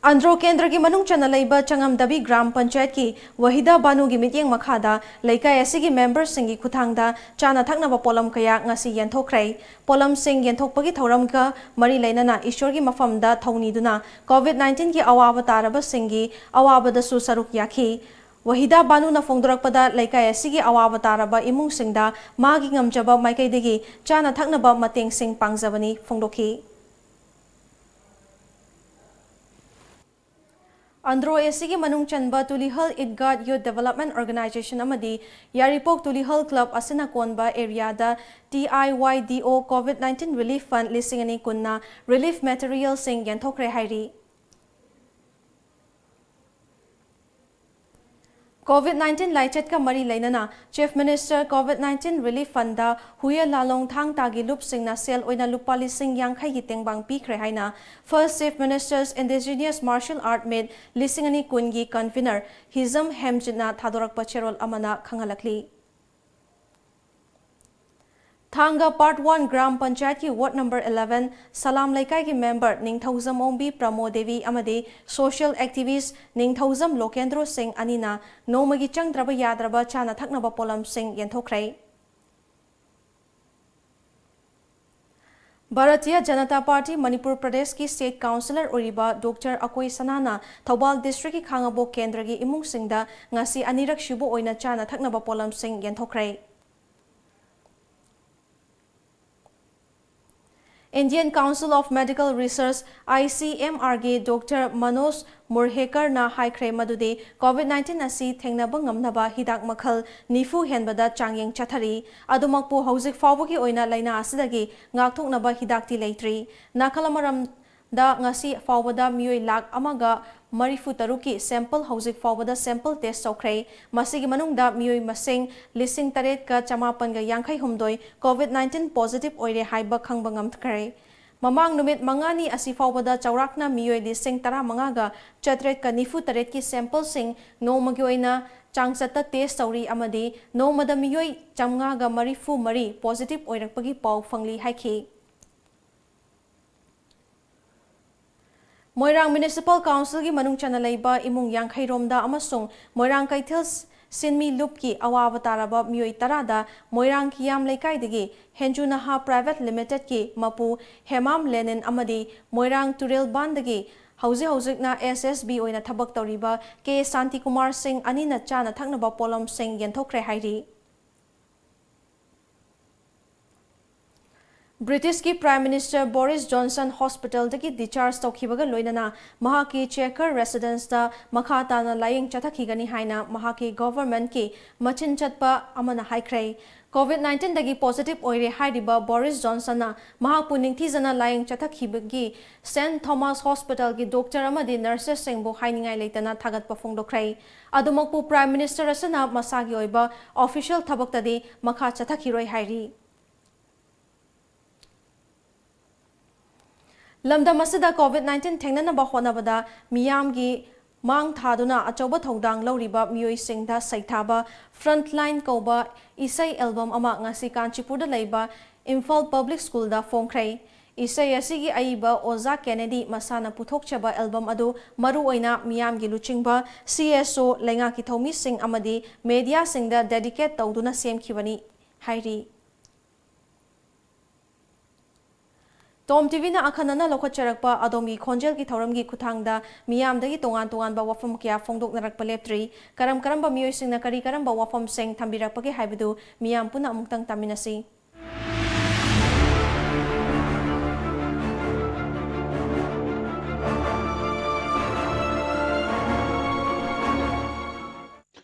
ꯑꯟꯗ꯭ꯔꯣ ꯀꯦꯟꯗ꯭ꯔꯒꯤ ꯃꯅꯨꯡ ꯆꯟꯅ ꯂꯩꯕ ꯆꯉꯝꯗꯕꯤ ꯒ꯭ꯔꯥꯝ ꯄꯟꯆꯥꯌꯠꯀꯤ ꯋꯍꯤꯗꯥ ꯕꯥꯅꯨꯒꯤ ꯃꯤꯠꯌꯦꯡ ꯃꯈꯥꯗ ꯂꯩꯀꯥꯏ ꯑꯁꯤꯒꯤ ꯃꯦꯝꯕꯔꯁꯤꯡꯒꯤ ꯈꯨꯠꯊꯥꯡꯗ ꯆꯥꯅ ꯊꯛꯅꯕ ꯄꯣꯠꯂꯝ ꯀꯌꯥ ꯉꯁꯤ ꯌꯦꯟꯊꯣꯛꯈ꯭ꯔꯦ꯫ ꯄꯣꯠꯂꯝꯁꯤꯡ ꯌꯦꯟꯊꯣꯛꯄꯒꯤ ꯊꯧꯔꯝꯒ ꯃꯔꯤ ꯂꯩꯅꯅ ꯏꯁꯣꯔꯒꯤ ꯃꯐꯝꯗ ꯊꯧꯅꯤꯗꯨꯅ COVID nineteenꯒꯤ ꯑꯋꯥꯕ ꯇꯥꯔꯕꯁꯤꯡꯒꯤ ꯑꯋꯥꯕꯗꯁꯨ ꯁꯔꯨꯛ ꯌꯥꯈꯤ꯫ ꯋꯍꯤꯗꯥ ꯕꯥꯅꯨꯅ ꯐꯣꯡꯗꯣꯔꯛꯄꯗ, ꯂꯩꯀꯥꯏ ꯑꯁꯤꯒꯤ ꯑꯋꯥꯕ ꯇꯥꯔꯕ ꯏꯃꯨꯡꯁꯤꯡꯗ ꯃꯥꯒꯤ ꯉꯝꯖꯕ ꯃꯥꯏꯀꯩꯗꯒꯤ ꯆꯥꯅ ꯊꯛꯅꯕ ꯃꯇꯦꯡꯁꯤꯡ ꯄꯥꯡꯖꯕꯅꯤ ꯐꯣꯡꯗꯣꯛꯈꯤ꯫ ꯑꯟꯗ꯭ꯔꯣ ꯑꯦꯁꯤꯒꯤ ꯃꯅꯨꯡ ꯆꯟꯕ ꯇꯨꯂꯤꯍꯜ ꯏꯗꯒꯥꯠ ꯌꯨꯠ ꯗꯦꯕꯂꯞꯃꯦꯟ ꯑꯣꯔꯒꯅꯥꯏꯖꯦꯁꯟ ꯑꯃꯗꯤ ꯌꯥꯏꯔꯤꯄꯣꯛ ꯇꯨꯂꯤꯍꯜ ꯀ꯭ꯂꯕ ꯑꯁꯤꯅ ꯀꯣꯟꯕ ꯑꯦꯔꯤꯌꯥꯗ T I Y D O COVID nineteen relief fund ꯂꯤꯁꯤꯡ ꯑꯅꯤ ꯀꯨꯟꯅ relief materialꯁꯤꯡ ꯌꯦꯟꯊꯣꯛꯈ꯭ꯔꯦ ꯍꯥꯏꯔꯤ꯫ COVID nineteen ꯂꯥꯏꯆꯠꯀ ꯃꯔꯤ ꯂꯩꯅꯅ Chief Minister COVID nineteen Relief Fundꯗ ꯍꯨꯌꯦ ꯂꯥꯂꯣꯡ ꯊꯥꯡ ꯇꯥꯒꯤ ꯂꯨꯞꯁꯤꯡꯅ ꯁꯦꯜ ꯑꯣꯏꯅ ꯂꯨꯄꯥ ꯂꯤꯁꯤꯡ ꯌꯥꯡꯈꯩꯒꯤ ꯇꯦꯡꯕꯥꯡ ꯄꯤꯈ꯭ꯔꯦ ꯍꯥꯏꯅ First Chief Minister's Indigenous Martial Art Meet ꯂꯤꯁꯤꯡ ꯑꯅꯤ ꯀꯨꯟꯒꯤ convener ꯍꯤꯖꯝ ꯍꯦꯝꯖꯤꯠꯅ ꯊꯥꯗꯣꯔꯛꯄ ꯆꯦꯔꯣꯜ ꯑꯃꯅ ꯈꯪꯍꯜꯂꯛꯂꯤ꯫ ꯊꯥꯡꯒ Part One ꯒ꯭ꯔꯥꯝ ꯄꯟꯆꯥꯌꯠꯀꯤ ward number eleven ꯁꯂꯥꯝ ꯂꯩꯀꯥꯏꯒꯤ ꯃꯦꯝꯕꯔ ꯅꯤꯡꯊꯧꯖꯝ ꯑꯣꯡꯕꯤ ꯄ꯭ꯔꯃꯣ ꯗꯦꯕꯤ ꯑꯃꯗꯤ social activist ꯅꯤꯡꯊꯧꯖꯝ ꯂꯣꯀꯦꯟꯗ꯭ꯔꯣ ꯁꯤꯡ ꯑꯅꯤꯅ ꯅꯣꯡꯃꯒꯤ ꯆꯪꯗ꯭ꯔꯕ ꯌꯥꯗ꯭ꯔꯕ ꯆꯥꯅ ꯊꯛꯅꯕ ꯄꯣꯠꯂꯝꯁꯤꯡ ꯌꯦꯟꯊꯣꯛꯈ꯭ꯔꯦ꯫ ꯚꯥꯔꯇꯤꯌ ꯖꯅꯇꯥ ꯄꯥꯔꯇꯤ ꯃꯅꯤꯄꯨꯔ ꯄ꯭ꯔꯗꯦꯁꯀꯤ state councillor ꯑꯣꯏꯔꯤꯕ ꯗꯣꯛꯇꯔ ꯑꯀꯣꯏ ꯁꯅꯥꯅ ꯊꯧꯕꯥꯜ districtꯀꯤ ꯈꯥꯉꯕꯣꯛ ꯀꯦꯟꯗ꯭ꯔꯒꯤ ꯏꯃꯨꯡꯁꯤꯡꯗ ꯉꯁꯤ ꯑꯅꯤꯔꯛ ꯁꯨꯕ ꯑꯣꯏꯅ ꯆꯥꯅ ꯊꯛꯅꯕ ꯄꯣꯠꯂꯝꯁꯤꯡ ꯌꯦꯟꯊꯣꯛꯈ꯭ꯔꯦ꯫ Indian Council of Medical Research, I C M Rꯒꯤ ꯗꯣꯛꯇꯔ ꯃꯅꯣꯖ ꯃꯨꯔꯍꯦꯀꯔꯅ ꯍꯥꯏꯈ꯭ꯔꯦ ꯃꯗꯨꯗꯤ COVID nineteen ꯑꯁꯤ ꯊꯦꯡꯅꯕ ꯉꯝꯅꯕ ꯍꯤꯗꯥꯛ ꯃꯈꯜ ꯅꯤꯐꯨ ꯍꯦꯟꯕꯗ ꯆꯥꯡꯌꯦꯡ ꯆꯠꯊꯔꯤ꯫ ꯑꯗꯨꯃꯛꯄꯨ ꯍꯧꯖꯤꯛ ꯐꯥꯎꯕꯒꯤ ꯑꯣꯏꯅ ꯂꯥꯏꯅꯥ ꯑꯁꯤꯗꯒꯤ ꯉꯥꯛꯊꯣꯛꯅꯕ ꯍꯤꯗꯥꯛꯇꯤ ꯂꯩꯇ꯭ꯔꯤ꯫ ꯅꯥꯀꯜ ꯑꯃꯔꯣꯝꯗ ꯉꯁꯤ ꯐꯥꯎꯕꯗ ꯃꯤꯑꯣꯏ ꯂꯥꯈ ꯑꯃꯒ ꯃꯔꯤꯐꯨ ꯇꯔꯨꯛꯀꯤ sample ꯍꯧꯖꯤꯛ ꯐꯥꯎꯕꯗ sample test ꯇꯧꯈ꯭ꯔꯦ꯫ ꯃꯁꯤꯒꯤ ꯃꯅꯨꯡꯗ ꯃꯤꯑꯣꯏ ꯃꯁꯤꯡ ꯂꯤꯁꯤꯡ ꯇꯔꯦꯠꯀ ꯆꯃꯥꯄꯟꯒ ꯌꯥꯡꯈꯩ ꯍꯨꯝꯗꯣꯏ COVID nineteen positive ꯑꯣꯏꯔꯦ ꯍꯥꯏꯕ ꯈꯪꯕ ꯉꯝꯈ꯭ꯔꯦ꯫ ꯃꯃꯥꯡ ꯅꯨꯃꯤꯠ ꯃꯉꯥꯅꯤ ꯑꯁꯤ ꯐꯥꯎꯕꯗ ꯆꯥꯎꯔꯥꯛꯅ ꯃꯤꯑꯣꯏ ꯂꯤꯁꯤꯡ ꯇꯔꯥꯃꯉꯥꯒ ꯆꯥꯇ꯭ꯔꯦꯠꯀ ꯅꯤꯐꯨ ꯇꯔꯦꯠꯀꯤ sampleꯁꯤꯡ ꯅꯣꯡꯃꯒꯤ ꯑꯣꯏꯅ ꯆꯥꯡꯆꯠꯇ test ꯇꯧꯔꯤ ꯑꯃꯗꯤ ꯅꯣꯡꯃꯗ ꯃꯤꯑꯣꯏ ꯆꯥꯝꯃꯉꯥꯒ ꯃꯔꯤꯐꯨ ꯃꯔꯤ positive ꯑꯣꯏꯔꯛꯄꯒꯤ ꯄꯥꯎ ꯐꯪꯂꯤ ꯍꯥꯏꯈꯤ꯫ ꯃꯣꯏꯔꯥꯡ ꯃ꯭ꯌꯨꯅꯤꯁꯤꯄꯥꯜ ꯀꯥꯎꯟꯁꯤꯜꯒꯤ ꯃꯅꯨꯡ ꯆꯟꯅ ꯂꯩꯕ ꯏꯃꯨꯡ ꯌꯥꯡꯈꯩ ꯔꯣꯝꯗ ꯑꯃꯁꯨꯡ ꯃꯣꯏꯔꯥꯡ ꯀꯩꯊꯦꯜ ꯁꯤꯟꯃꯤ ꯂꯨꯞꯀꯤ ꯑꯋꯥꯕ ꯇꯥꯔꯕ ꯃꯤꯑꯣꯏ ꯇꯔꯥꯗ ꯃꯣꯏꯔꯥꯡ ꯀꯤꯌꯥꯝ ꯂꯩꯀꯥꯏꯗꯒꯤ ꯍꯦꯟꯖꯨ ꯅꯍꯥ ꯄ꯭ꯔꯥꯏꯚꯦꯠ ꯂꯤꯃꯤꯇꯦꯗꯀꯤ ꯃꯄꯨ ꯍꯦꯃꯥꯝ ꯂꯦꯅꯤꯟ ꯑꯃꯗꯤ ꯃꯣꯏꯔꯥꯡ ꯇꯨꯔꯦꯜ ꯕꯥꯟꯗꯒꯤ ꯍꯧꯖꯤꯛ ꯍꯧꯖꯤꯛꯅ ꯑꯦꯁ ꯑꯦꯁ ꯕꯤ ꯑꯣꯏꯅ ꯊꯕꯛ ꯇꯧꯔꯤꯕ ꯀꯦ ꯁꯥꯟꯇꯤꯀꯨꯃꯥꯔ ꯁꯤꯡ ꯑꯅꯤꯅ ꯆꯥꯅ ꯊꯛꯅꯕ ꯄꯣꯠꯂꯝꯁꯤꯡ ꯌꯦꯟꯊꯣꯛꯈ꯭ꯔꯦ ꯍꯥꯏꯔꯤ꯫ ꯕ꯭ꯔꯤꯇꯤꯁꯀꯤ ꯄ꯭ꯔꯥꯏꯝ ꯃꯤꯅꯤꯁꯇꯔ ꯕꯣꯔꯤꯁ ꯖꯣꯟꯁꯟ ꯍꯣꯁꯄꯤꯇꯥꯜꯗꯒꯤ ꯗꯤꯁꯆꯥꯔꯖ ꯇꯧꯈꯤꯕꯒ ꯂꯣꯏꯅꯅ ꯃꯍꯥꯛꯀꯤ ꯆꯦꯀꯔ ꯔꯦꯁꯤꯗꯦꯟꯁꯇ ꯃꯈꯥ ꯇꯥꯅ ꯂꯥꯌꯦꯡ ꯆꯠꯊꯈꯤꯒꯅꯤ ꯍꯥꯏꯅ ꯃꯍꯥꯛꯀꯤ ꯒꯣꯚꯔꯟꯃꯦꯟꯠꯀꯤ ꯃꯆꯤꯟ ꯆꯠꯄ ꯑꯃꯅ ꯍꯥꯏꯈ꯭ꯔꯦ꯫ ꯀꯣꯚꯤꯗ ꯅꯥꯏꯟꯇꯤꯟꯗꯒꯤ ꯄꯣꯖꯤꯇꯤꯚ ꯑꯣꯏꯔꯦ ꯍꯥꯏꯔꯤꯕ ꯕꯣꯔꯤꯁ ꯖꯣꯟꯁꯟꯅ ꯃꯍꯥꯛꯄꯨ ꯅꯤꯡꯊꯤꯖꯅ ꯂꯥꯌꯦꯡ ꯆꯠꯊꯈꯤꯕꯒꯤ ꯁꯦꯟꯠ ꯊꯣꯃꯥꯁ ꯍꯣꯁꯄꯤꯇꯥꯜꯒꯤ ꯗꯣꯛꯇꯔ ꯑꯃꯗꯤ ꯅꯔꯁꯦꯁꯁꯤꯡꯕꯨ ꯍꯥꯏꯅꯤꯡꯉꯥꯏ ꯂꯩꯇꯅ ꯊꯥꯒꯠꯄ ꯐꯣꯡꯗꯣꯛꯈ꯭ꯔꯦ꯫ ꯑꯗꯨꯃꯛꯄꯨ ꯄ꯭ꯔꯥꯏꯝ ꯃꯤꯅꯤꯁꯇꯔ ꯑꯁꯤꯅ ꯃꯁꯥꯒꯤ ꯑꯣꯏꯕ ꯑꯣꯐꯤꯁꯤꯌꯦꯜ ꯊꯕꯛꯇꯗꯤ ꯃꯈꯥ ꯆꯠꯊꯈꯤꯔꯣꯏ ꯍꯥꯏꯔꯤ꯫ ꯂꯝꯗꯝ ꯑꯁꯤꯗ ꯀꯣꯚꯤꯗ ꯅꯥꯏꯟꯇꯤꯟ ꯊꯦꯡꯅꯅꯕ ꯍꯣꯠꯅꯕꯗ ꯃꯤꯌꯥꯝꯒꯤ ꯃꯥꯡ ꯊꯥꯗꯨꯅ ꯑꯆꯧꯕ ꯊꯧꯗꯥꯡ ꯂꯧꯔꯤꯕ ꯃꯤꯑꯣꯏꯁꯤꯡꯗ ꯁꯩꯊꯥꯕ ꯐ꯭ꯔꯟꯠꯂꯥꯏꯟ ꯀꯧꯕ ꯏꯁꯩ ꯑꯦꯜꯕꯝ ꯑꯃ ꯉꯁꯤ ꯀꯥꯟꯆꯤꯄꯨꯔꯗ ꯂꯩꯕ ꯏꯝꯐꯥꯜ ꯄꯕ꯭ꯂꯤꯛ ꯁ꯭ꯀꯨꯜꯗ ꯐꯣꯡꯈ꯭ꯔꯦ꯫ ꯏꯁꯩ ꯑꯁꯤꯒꯤ ꯑꯏꯕ ꯑꯣꯖꯥ ꯀꯦꯅꯦꯗꯤ ꯃꯁꯥꯅ ꯄꯨꯊꯣꯛꯆꯕ ꯑꯦꯜꯕꯝ ꯑꯗꯨ ꯃꯔꯨꯑꯣꯏꯅ ꯃꯤꯌꯥꯝꯒꯤ ꯂꯨꯆꯤꯡꯕ, ꯁꯤ ꯑꯦꯁ ꯑꯣ, ꯂꯩꯉꯥꯛꯀꯤ ꯊꯧꯃꯤꯁꯤꯡ ꯑꯃꯗꯤ ꯃꯦꯗꯤꯌꯥꯁꯤꯡꯗ ꯗꯦꯗꯤꯀꯦꯠ ꯇꯧꯗꯨꯅ ꯁꯦꯝꯈꯤꯕꯅꯤ ꯍꯥꯏꯔꯤ꯫ ꯇꯣꯝ ꯇꯤꯚꯤꯅ ꯑꯈꯟꯅꯅ ꯂꯧꯈꯠꯆꯔꯛꯄ ꯑꯗꯣꯝꯒꯤ ꯈꯣꯟꯖꯦꯜꯒꯤ ꯊꯧꯔꯝꯒꯤ ꯈꯨꯠꯊꯥꯡꯗ ꯃꯤꯌꯥꯝꯗꯒꯤ ꯇꯣꯉꯥꯟ ꯇꯣꯉꯥꯟꯕ ꯋꯥꯐꯝ ꯀꯌꯥ ꯐꯣꯡꯗꯣꯛꯅꯔꯛꯄ ꯂꯦꯞꯇ꯭ꯔꯤ꯫ ꯀꯔꯝ ꯀꯔꯝꯕ ꯃꯤꯑꯣꯏꯁꯤꯡꯅ ꯀꯔꯤ ꯀꯔꯝꯕ ꯋꯥꯐꯝꯁꯤꯡ ꯊꯝꯕꯤꯔꯛꯄꯒꯦ ꯍꯥꯏꯕꯗꯨ ꯃꯤꯌꯥꯝ ꯄꯨꯟꯅ ꯑꯃꯨꯛꯇꯪ ꯇꯥꯃꯤꯟꯅꯁꯤ꯫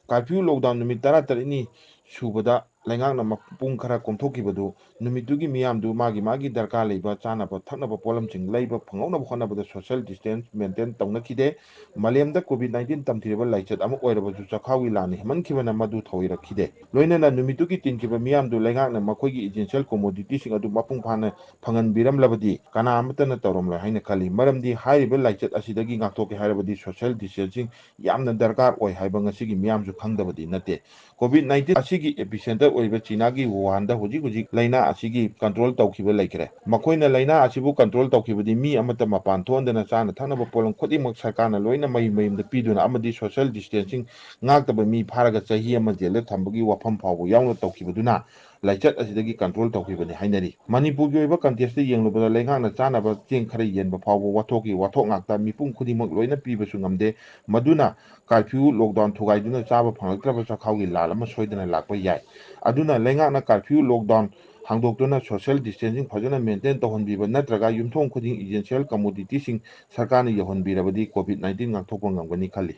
ꯀꯥꯔꯐ꯭ꯌꯨ ꯂꯣꯛꯗꯥꯎꯟ ꯅꯨꯃꯤꯠ ꯇꯔꯥꯇꯔꯦꯠꯅꯤ ꯁꯨꯕꯗ ꯂꯩꯉꯥꯛꯅ ꯃꯄꯨꯡ ꯈꯔ ꯀꯣꯝꯊꯣꯛꯈꯤꯕꯗꯨ ꯅꯨꯃꯤꯠꯇꯨꯒꯤ ꯃꯤꯌꯥꯝꯗꯨ ꯃꯥꯒꯤ ꯃꯥꯒꯤ ꯗꯔꯀꯥꯔ ꯂꯩꯕ ꯆꯥꯅꯕ ꯊꯛꯅꯕ ꯄꯣꯠꯂꯝꯁꯤꯡ ꯂꯩꯕ ꯐꯪꯍꯧꯅꯕ ꯍꯣꯠꯅꯕꯗ social distance maintain ꯇꯧꯅꯈꯤꯗꯦ꯫ ꯃꯥꯂꯦꯝꯗ ꯀꯣꯚꯤꯗ ꯅꯥꯏꯟꯇꯤꯟ ꯇꯝꯊꯤꯔꯕ ꯂꯥꯏꯆꯠ ꯑꯃ ꯑꯣꯏꯔꯕꯁꯨ ꯆꯈꯥꯎꯒꯤ ꯂꯥꯟꯅ ꯍꯦꯟꯃꯟꯈꯤꯕꯅ ꯃꯗꯨ ꯊꯧꯑꯣꯏꯔꯛꯈꯤꯗꯦ꯫ ꯂꯣꯏꯅꯅ ꯅꯨꯃꯤꯠꯇꯨꯒꯤ ꯇꯤꯟꯈꯤꯕ ꯃꯤꯌꯥꯝꯗꯨ ꯂꯩꯉꯥꯛꯅ ꯃꯈꯣꯏꯒꯤ essential commoditiesꯁꯤꯡ ꯑꯗꯨ ꯃꯄꯨꯡ ꯐꯥꯅ ꯐꯪꯍꯟꯕꯤꯔꯝꯂꯕꯗꯤ ꯀꯅꯥ ꯑꯃꯠꯇꯅ ꯇꯧꯔꯝꯂꯣꯏ ꯍꯥꯏꯅ ꯈꯜꯂꯤ꯫ ꯃꯔꯝꯗꯤ ꯍꯥꯏꯔꯤꯕ ꯂꯥꯏꯆꯠ ꯑꯁꯤꯗꯒꯤ ꯉꯥꯛꯊꯣꯛꯀꯦ ꯍꯥꯏꯔꯕꯗꯤ social distancing ꯌꯥꯝꯅ ꯗꯔꯀꯥꯔ ꯑꯣꯏ ꯍꯥꯏꯕ ꯉꯁꯤꯒꯤ ꯃꯤꯌꯥꯝꯁꯨ ꯈꯪꯗꯕꯗꯤ ꯅꯠꯇꯦ꯫ ꯀꯣꯚꯤꯗ ꯅꯥꯏꯟꯇꯤꯟ ꯑꯁꯤꯒꯤ epicenter ꯑꯣꯏꯕ ꯆꯤꯅꯥꯒꯤ ꯋꯨꯍꯥꯟꯗ ꯍꯧꯖꯤꯛ ꯍꯧꯖꯤꯛ ꯂꯥꯏꯅꯥ ꯑꯁꯤꯒꯤ control ꯇꯧꯈꯤꯕ ꯂꯩꯈ꯭ꯔꯦ꯫ ꯃꯈꯣꯏꯅ ꯂꯥꯏꯅꯥ ꯑꯁꯤꯕꯨ control ꯇꯧꯈꯤꯕꯗꯤ ꯃꯤ ꯑꯃꯠꯇ ꯃꯄꯥꯟ ꯊꯣꯛꯍꯟꯗꯅ ꯆꯥꯅ ꯊꯛꯅꯕ ꯄꯣꯠꯂꯝ ꯈꯨꯗꯤꯡꯃꯛ ꯁꯔꯀꯥꯔꯅ ꯂꯣꯏꯅ ꯃꯌꯨꯝ ꯃꯌꯨꯝꯗ ꯄꯤꯗꯨꯅ ꯑꯃꯗꯤ social distancing ꯉꯥꯛꯇꯕ ꯃꯤ ꯐꯥꯔꯒ ꯆꯍꯤ ꯑꯃ ꯖꯦꯜꯗ ꯊꯝꯕꯒꯤ ꯋꯥꯐꯝ ꯐꯥꯎꯕ ꯌꯥꯎꯅ ꯇꯧꯈꯤꯕꯗꯨꯅ ꯂꯥꯏꯆꯠ ꯑꯁꯤꯗꯒꯤ control ꯇꯧꯈꯤꯕꯅꯤ ꯍꯥꯏꯅꯔꯤ꯫ ꯃꯅꯤꯄꯨꯔꯒꯤ ꯑꯣꯏꯕ context ꯇ ꯌꯦꯡꯂꯨꯕꯗ ꯂꯩꯉꯥꯛꯅ ꯆꯥꯅꯕ ꯆꯦꯡ ꯈꯔ ꯌꯦꯟꯕ ꯐꯥꯎꯕ ꯋꯥꯊꯣꯛꯀꯤ ꯋꯥꯊꯣꯛ ꯉꯥꯛꯇ ꯃꯤꯄꯨꯝ ꯈꯨꯗꯤꯡꯃꯛ ꯂꯣꯏꯅ ꯄꯤꯕꯁꯨ ꯉꯝꯗꯦ꯫ ꯃꯗꯨꯅ curfew, lockdown ꯊꯨꯒꯥꯏꯗꯨꯅ ꯆꯥꯕ ꯐꯪꯂꯛꯇ꯭ꯔꯕ ꯆꯈꯥꯎꯒꯤ ꯂꯥꯜ ꯑꯃ ꯁꯣꯏꯗꯅ ꯂꯥꯛꯄ ꯌꯥꯏ꯫ ꯑꯗꯨꯅ ꯂꯩꯉꯥꯛꯅ curfew, lockdown ꯍꯥꯡꯗꯣꯛꯇꯨꯅ social distancing ꯐꯖꯅ maintain ꯇꯧꯍꯟꯕꯤꯕ ꯅꯠꯇ꯭ꯔꯒ ꯌꯨꯝꯊꯣꯡ ꯈꯨꯗꯤꯡ essential commodity ꯁꯤꯡ ꯁꯔꯀꯥꯔꯅ ꯌꯧꯍꯟꯕꯤꯔꯕꯗꯤ COVID nineteen ꯉꯥꯛꯊꯣꯛꯄ ꯉꯝꯒꯅꯤ ꯈꯜꯂꯤ꯫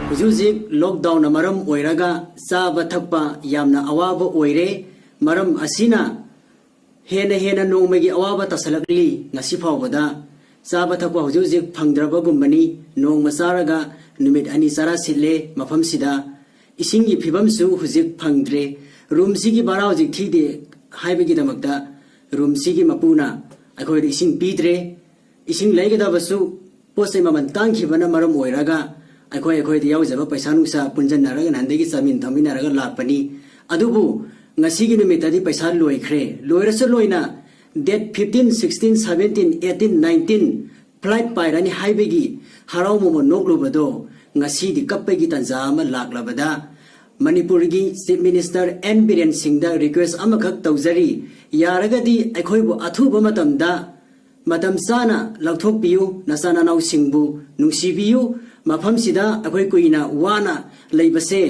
ꯍꯧꯖꯤꯛ ꯍꯧꯖꯤꯛ lockdown ꯅ ꯃꯔꯝ ꯑꯣꯏꯔꯒ ꯆꯥꯕ ꯊꯛꯄ ꯌꯥꯝꯅ ꯑꯋꯥꯕ ꯑꯣꯏꯔꯦ꯫ ꯃꯔꯝ ꯑꯁꯤꯅ ꯍꯦꯟꯅ ꯍꯦꯟꯅ ꯅꯣꯡꯃꯒꯤ ꯑꯋꯥꯕ ꯇꯥꯁꯜꯂꯛꯂꯤ꯫ ꯉꯁꯤ ꯐꯥꯎꯕꯗ ꯆꯥꯕ ꯊꯛꯄ ꯍꯧꯖꯤꯛ ꯍꯧꯖꯤꯛ ꯐꯪꯗ꯭ꯔꯕꯒꯨꯝꯕꯅꯤ꯫ ꯅꯣꯡꯃ ꯆꯥꯔꯒ ꯅꯨꯃꯤꯠ ꯑꯅꯤ ꯆꯔꯥ ꯁꯤꯠꯂꯦ꯫ ꯃꯐꯝꯁꯤꯗ ꯏꯁꯤꯡꯒꯤ ꯐꯤꯕꯝꯁꯨ ꯍꯧꯖꯤꯛ ꯐꯪꯗ꯭ꯔꯦ꯫ Room ꯁꯤꯒꯤ ꯚꯔꯥ ꯍꯧꯖꯤꯛ ꯊꯤꯗꯦ ꯍꯥꯏꯕꯒꯤꯗꯃꯛꯇ room ꯁꯤꯒꯤ ꯃꯄꯨꯅ ꯑꯩꯈꯣꯏꯗ ꯏꯁꯤꯡ ꯄꯤꯗ꯭ꯔꯦ꯫ ꯏꯁꯤꯡ ꯂꯩꯒꯗꯕꯁꯨ ꯄꯣꯠ ꯆꯩ ꯃꯃꯜ ꯇꯥꯡꯈꯤꯕꯅ ꯃꯔꯝ ꯑꯣꯏꯔꯒ ꯑꯩꯈꯣꯏ ꯑꯩꯈꯣꯏꯗ ꯌꯥꯎꯖꯕ ꯄꯩꯁꯥ ꯅꯨꯡꯁꯥ ꯄꯨꯟꯁꯤꯟꯅꯔꯒ ꯅꯍꯥꯟꯗꯒꯤ ꯆꯥꯃꯤꯟ ꯊꯛꯃꯤꯟꯅꯔꯒ ꯂꯥꯛꯄꯅꯤ꯫ ꯑꯗꯨꯕꯨ ꯉꯁꯤꯒꯤ ꯅꯨꯃꯤꯠꯇꯗꯤ ꯄꯩꯁꯥ ꯂꯣꯏꯈ꯭ꯔꯦ꯫ ꯂꯣꯏꯔꯁꯨ ꯂꯣꯏꯅ date fifteen, sixteen, seventeen, eighteen, nineteen flight ꯄꯥꯏꯔꯅꯤ ꯍꯥꯏꯕꯒꯤ ꯍꯔꯥꯎ ꯃꯃꯣꯟ ꯅꯣꯛꯂꯨꯕꯗꯣ ꯉꯁꯤꯗꯤ ꯀꯞꯄꯒꯤ ꯇꯥꯟꯖꯥ ꯑꯃ ꯂꯥꯛꯂꯕꯗ ꯃꯅꯤꯄꯨꯔꯒꯤ Chief Minister N ꯕꯤꯔꯦꯟ ꯁꯤꯡꯗ request ꯑꯃꯈꯛ ꯇꯧꯖꯔꯤ꯫ ꯌꯥꯔꯒꯗꯤ ꯑꯩꯈꯣꯏꯕꯨ ꯑꯊꯨꯕ ꯃꯇꯝꯗ ꯃꯇꯝ ꯆꯥꯅ ꯂꯧꯊꯣꯛꯄꯤꯌꯨ꯫ ꯅꯆꯥ ꯅꯅꯥꯎꯁꯤꯡꯕꯨ ꯅꯨꯡꯁꯤꯕꯤꯌꯨ꯫ ꯃꯐꯝꯁꯤꯗ ꯑꯩꯈꯣꯏ ꯀꯨꯏꯅ ꯋꯥꯅ ꯂꯩꯕꯁꯦ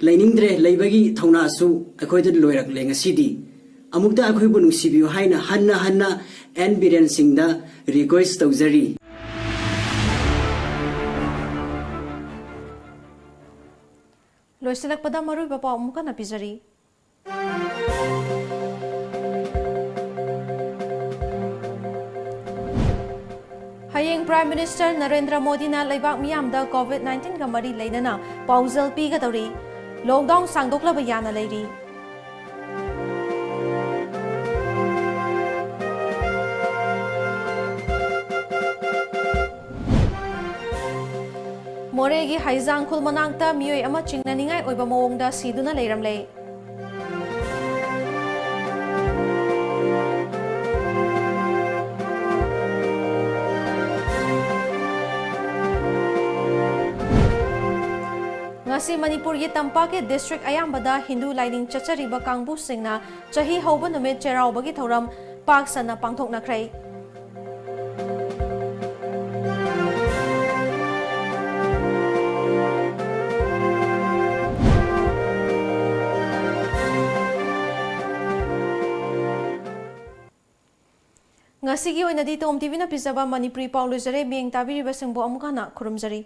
ꯂꯩꯅꯤꯡꯗ꯭ꯔꯦ꯫ ꯂꯩꯕꯒꯤ ꯊꯧꯅꯥꯁꯨ ꯑꯩꯈꯣꯏꯗ ꯂꯣꯏꯔꯛꯂꯦ꯫ ꯉꯁꯤꯗꯤ ꯑꯃꯨꯛꯇ ꯑꯩꯈꯣꯏꯕꯨ ꯅꯨꯡꯁꯤꯕꯤꯌꯨ ꯍꯥꯏꯅ ꯍꯟꯅ ꯍꯟꯅ N ꯕꯤꯔꯦꯟ ꯁꯤꯡꯗ request ꯇꯧꯖꯔꯤ꯫ ꯂꯣꯏꯁꯤꯜꯂꯛꯄꯗ ꯃꯔꯨꯑꯣꯏꯕ ꯄꯥꯎ ꯑꯃꯨꯛ ꯍꯟꯅ ꯄꯤꯖꯔꯤ꯫ ꯍꯌꯦꯡ Prime Minister ꯅꯔꯦꯟꯗ꯭ꯔ ꯃꯣꯗꯤꯅ ꯂꯩꯕꯥꯛ ꯃꯤꯌꯥꯝꯗ COVID nineteen ꯒ ꯃꯔꯤ ꯂꯩꯅꯅ ꯄꯥꯎꯖꯦꯜ ꯄꯤꯒꯗꯧꯔꯤ꯫ Lockdown ꯁꯥꯡꯗꯣꯛꯂꯕ ꯌꯥꯅ ꯂꯩꯔꯤ꯫ ꯃꯣꯔꯦꯒꯤ ꯍꯩꯖꯥꯡ ꯈꯨꯜ ꯃꯅꯥꯛꯇ ꯃꯤꯑꯣꯏ ꯑꯃ ꯆꯤꯡꯅꯅꯤꯡꯉꯥꯏ ꯑꯣꯏꯕ ꯃꯑꯣꯡꯗ ꯁꯤꯗꯨꯅ ꯂꯩꯔꯝꯂꯦ꯫ ꯉꯁꯤ ꯃꯅꯤꯄꯨꯔꯒꯤ ꯇꯝꯄꯥꯛꯀꯤ ꯗꯤꯁꯇ꯭ꯔꯤꯛ ꯑꯌꯥꯝꯕꯗ ꯍꯤꯟꯗꯨ ꯂꯥꯏꯅꯤꯡ ꯆꯠꯆꯔꯤꯕ ꯀꯥꯡꯕꯨꯁꯤꯡꯅ ꯆꯍꯤ ꯍꯧꯕ ꯅꯨꯃꯤꯠ ꯆꯩꯔꯥꯎꯕꯒꯤ ꯊꯧꯔꯝ ꯄꯥꯛ ꯁꯟꯅ ꯄꯥꯡꯊꯣꯛꯅꯈ꯭ꯔꯦ꯫ ꯉꯁꯤꯒꯤ ꯑꯣꯏꯅꯗꯤ ꯇꯣꯝ ꯇꯤꯚꯤꯅ ꯄꯤꯖꯕ ꯃꯅꯤꯄꯨꯔꯤ ꯄꯥꯎ ꯂꯣꯏꯖꯔꯦ꯫ ꯃꯤꯠꯌꯦꯡ ꯇꯥꯕꯤꯔꯤꯕꯁꯤꯡꯕꯨ ꯑꯃꯨꯛ ꯍꯟꯅ ꯈꯨꯔꯨꯝꯖꯔꯤ꯫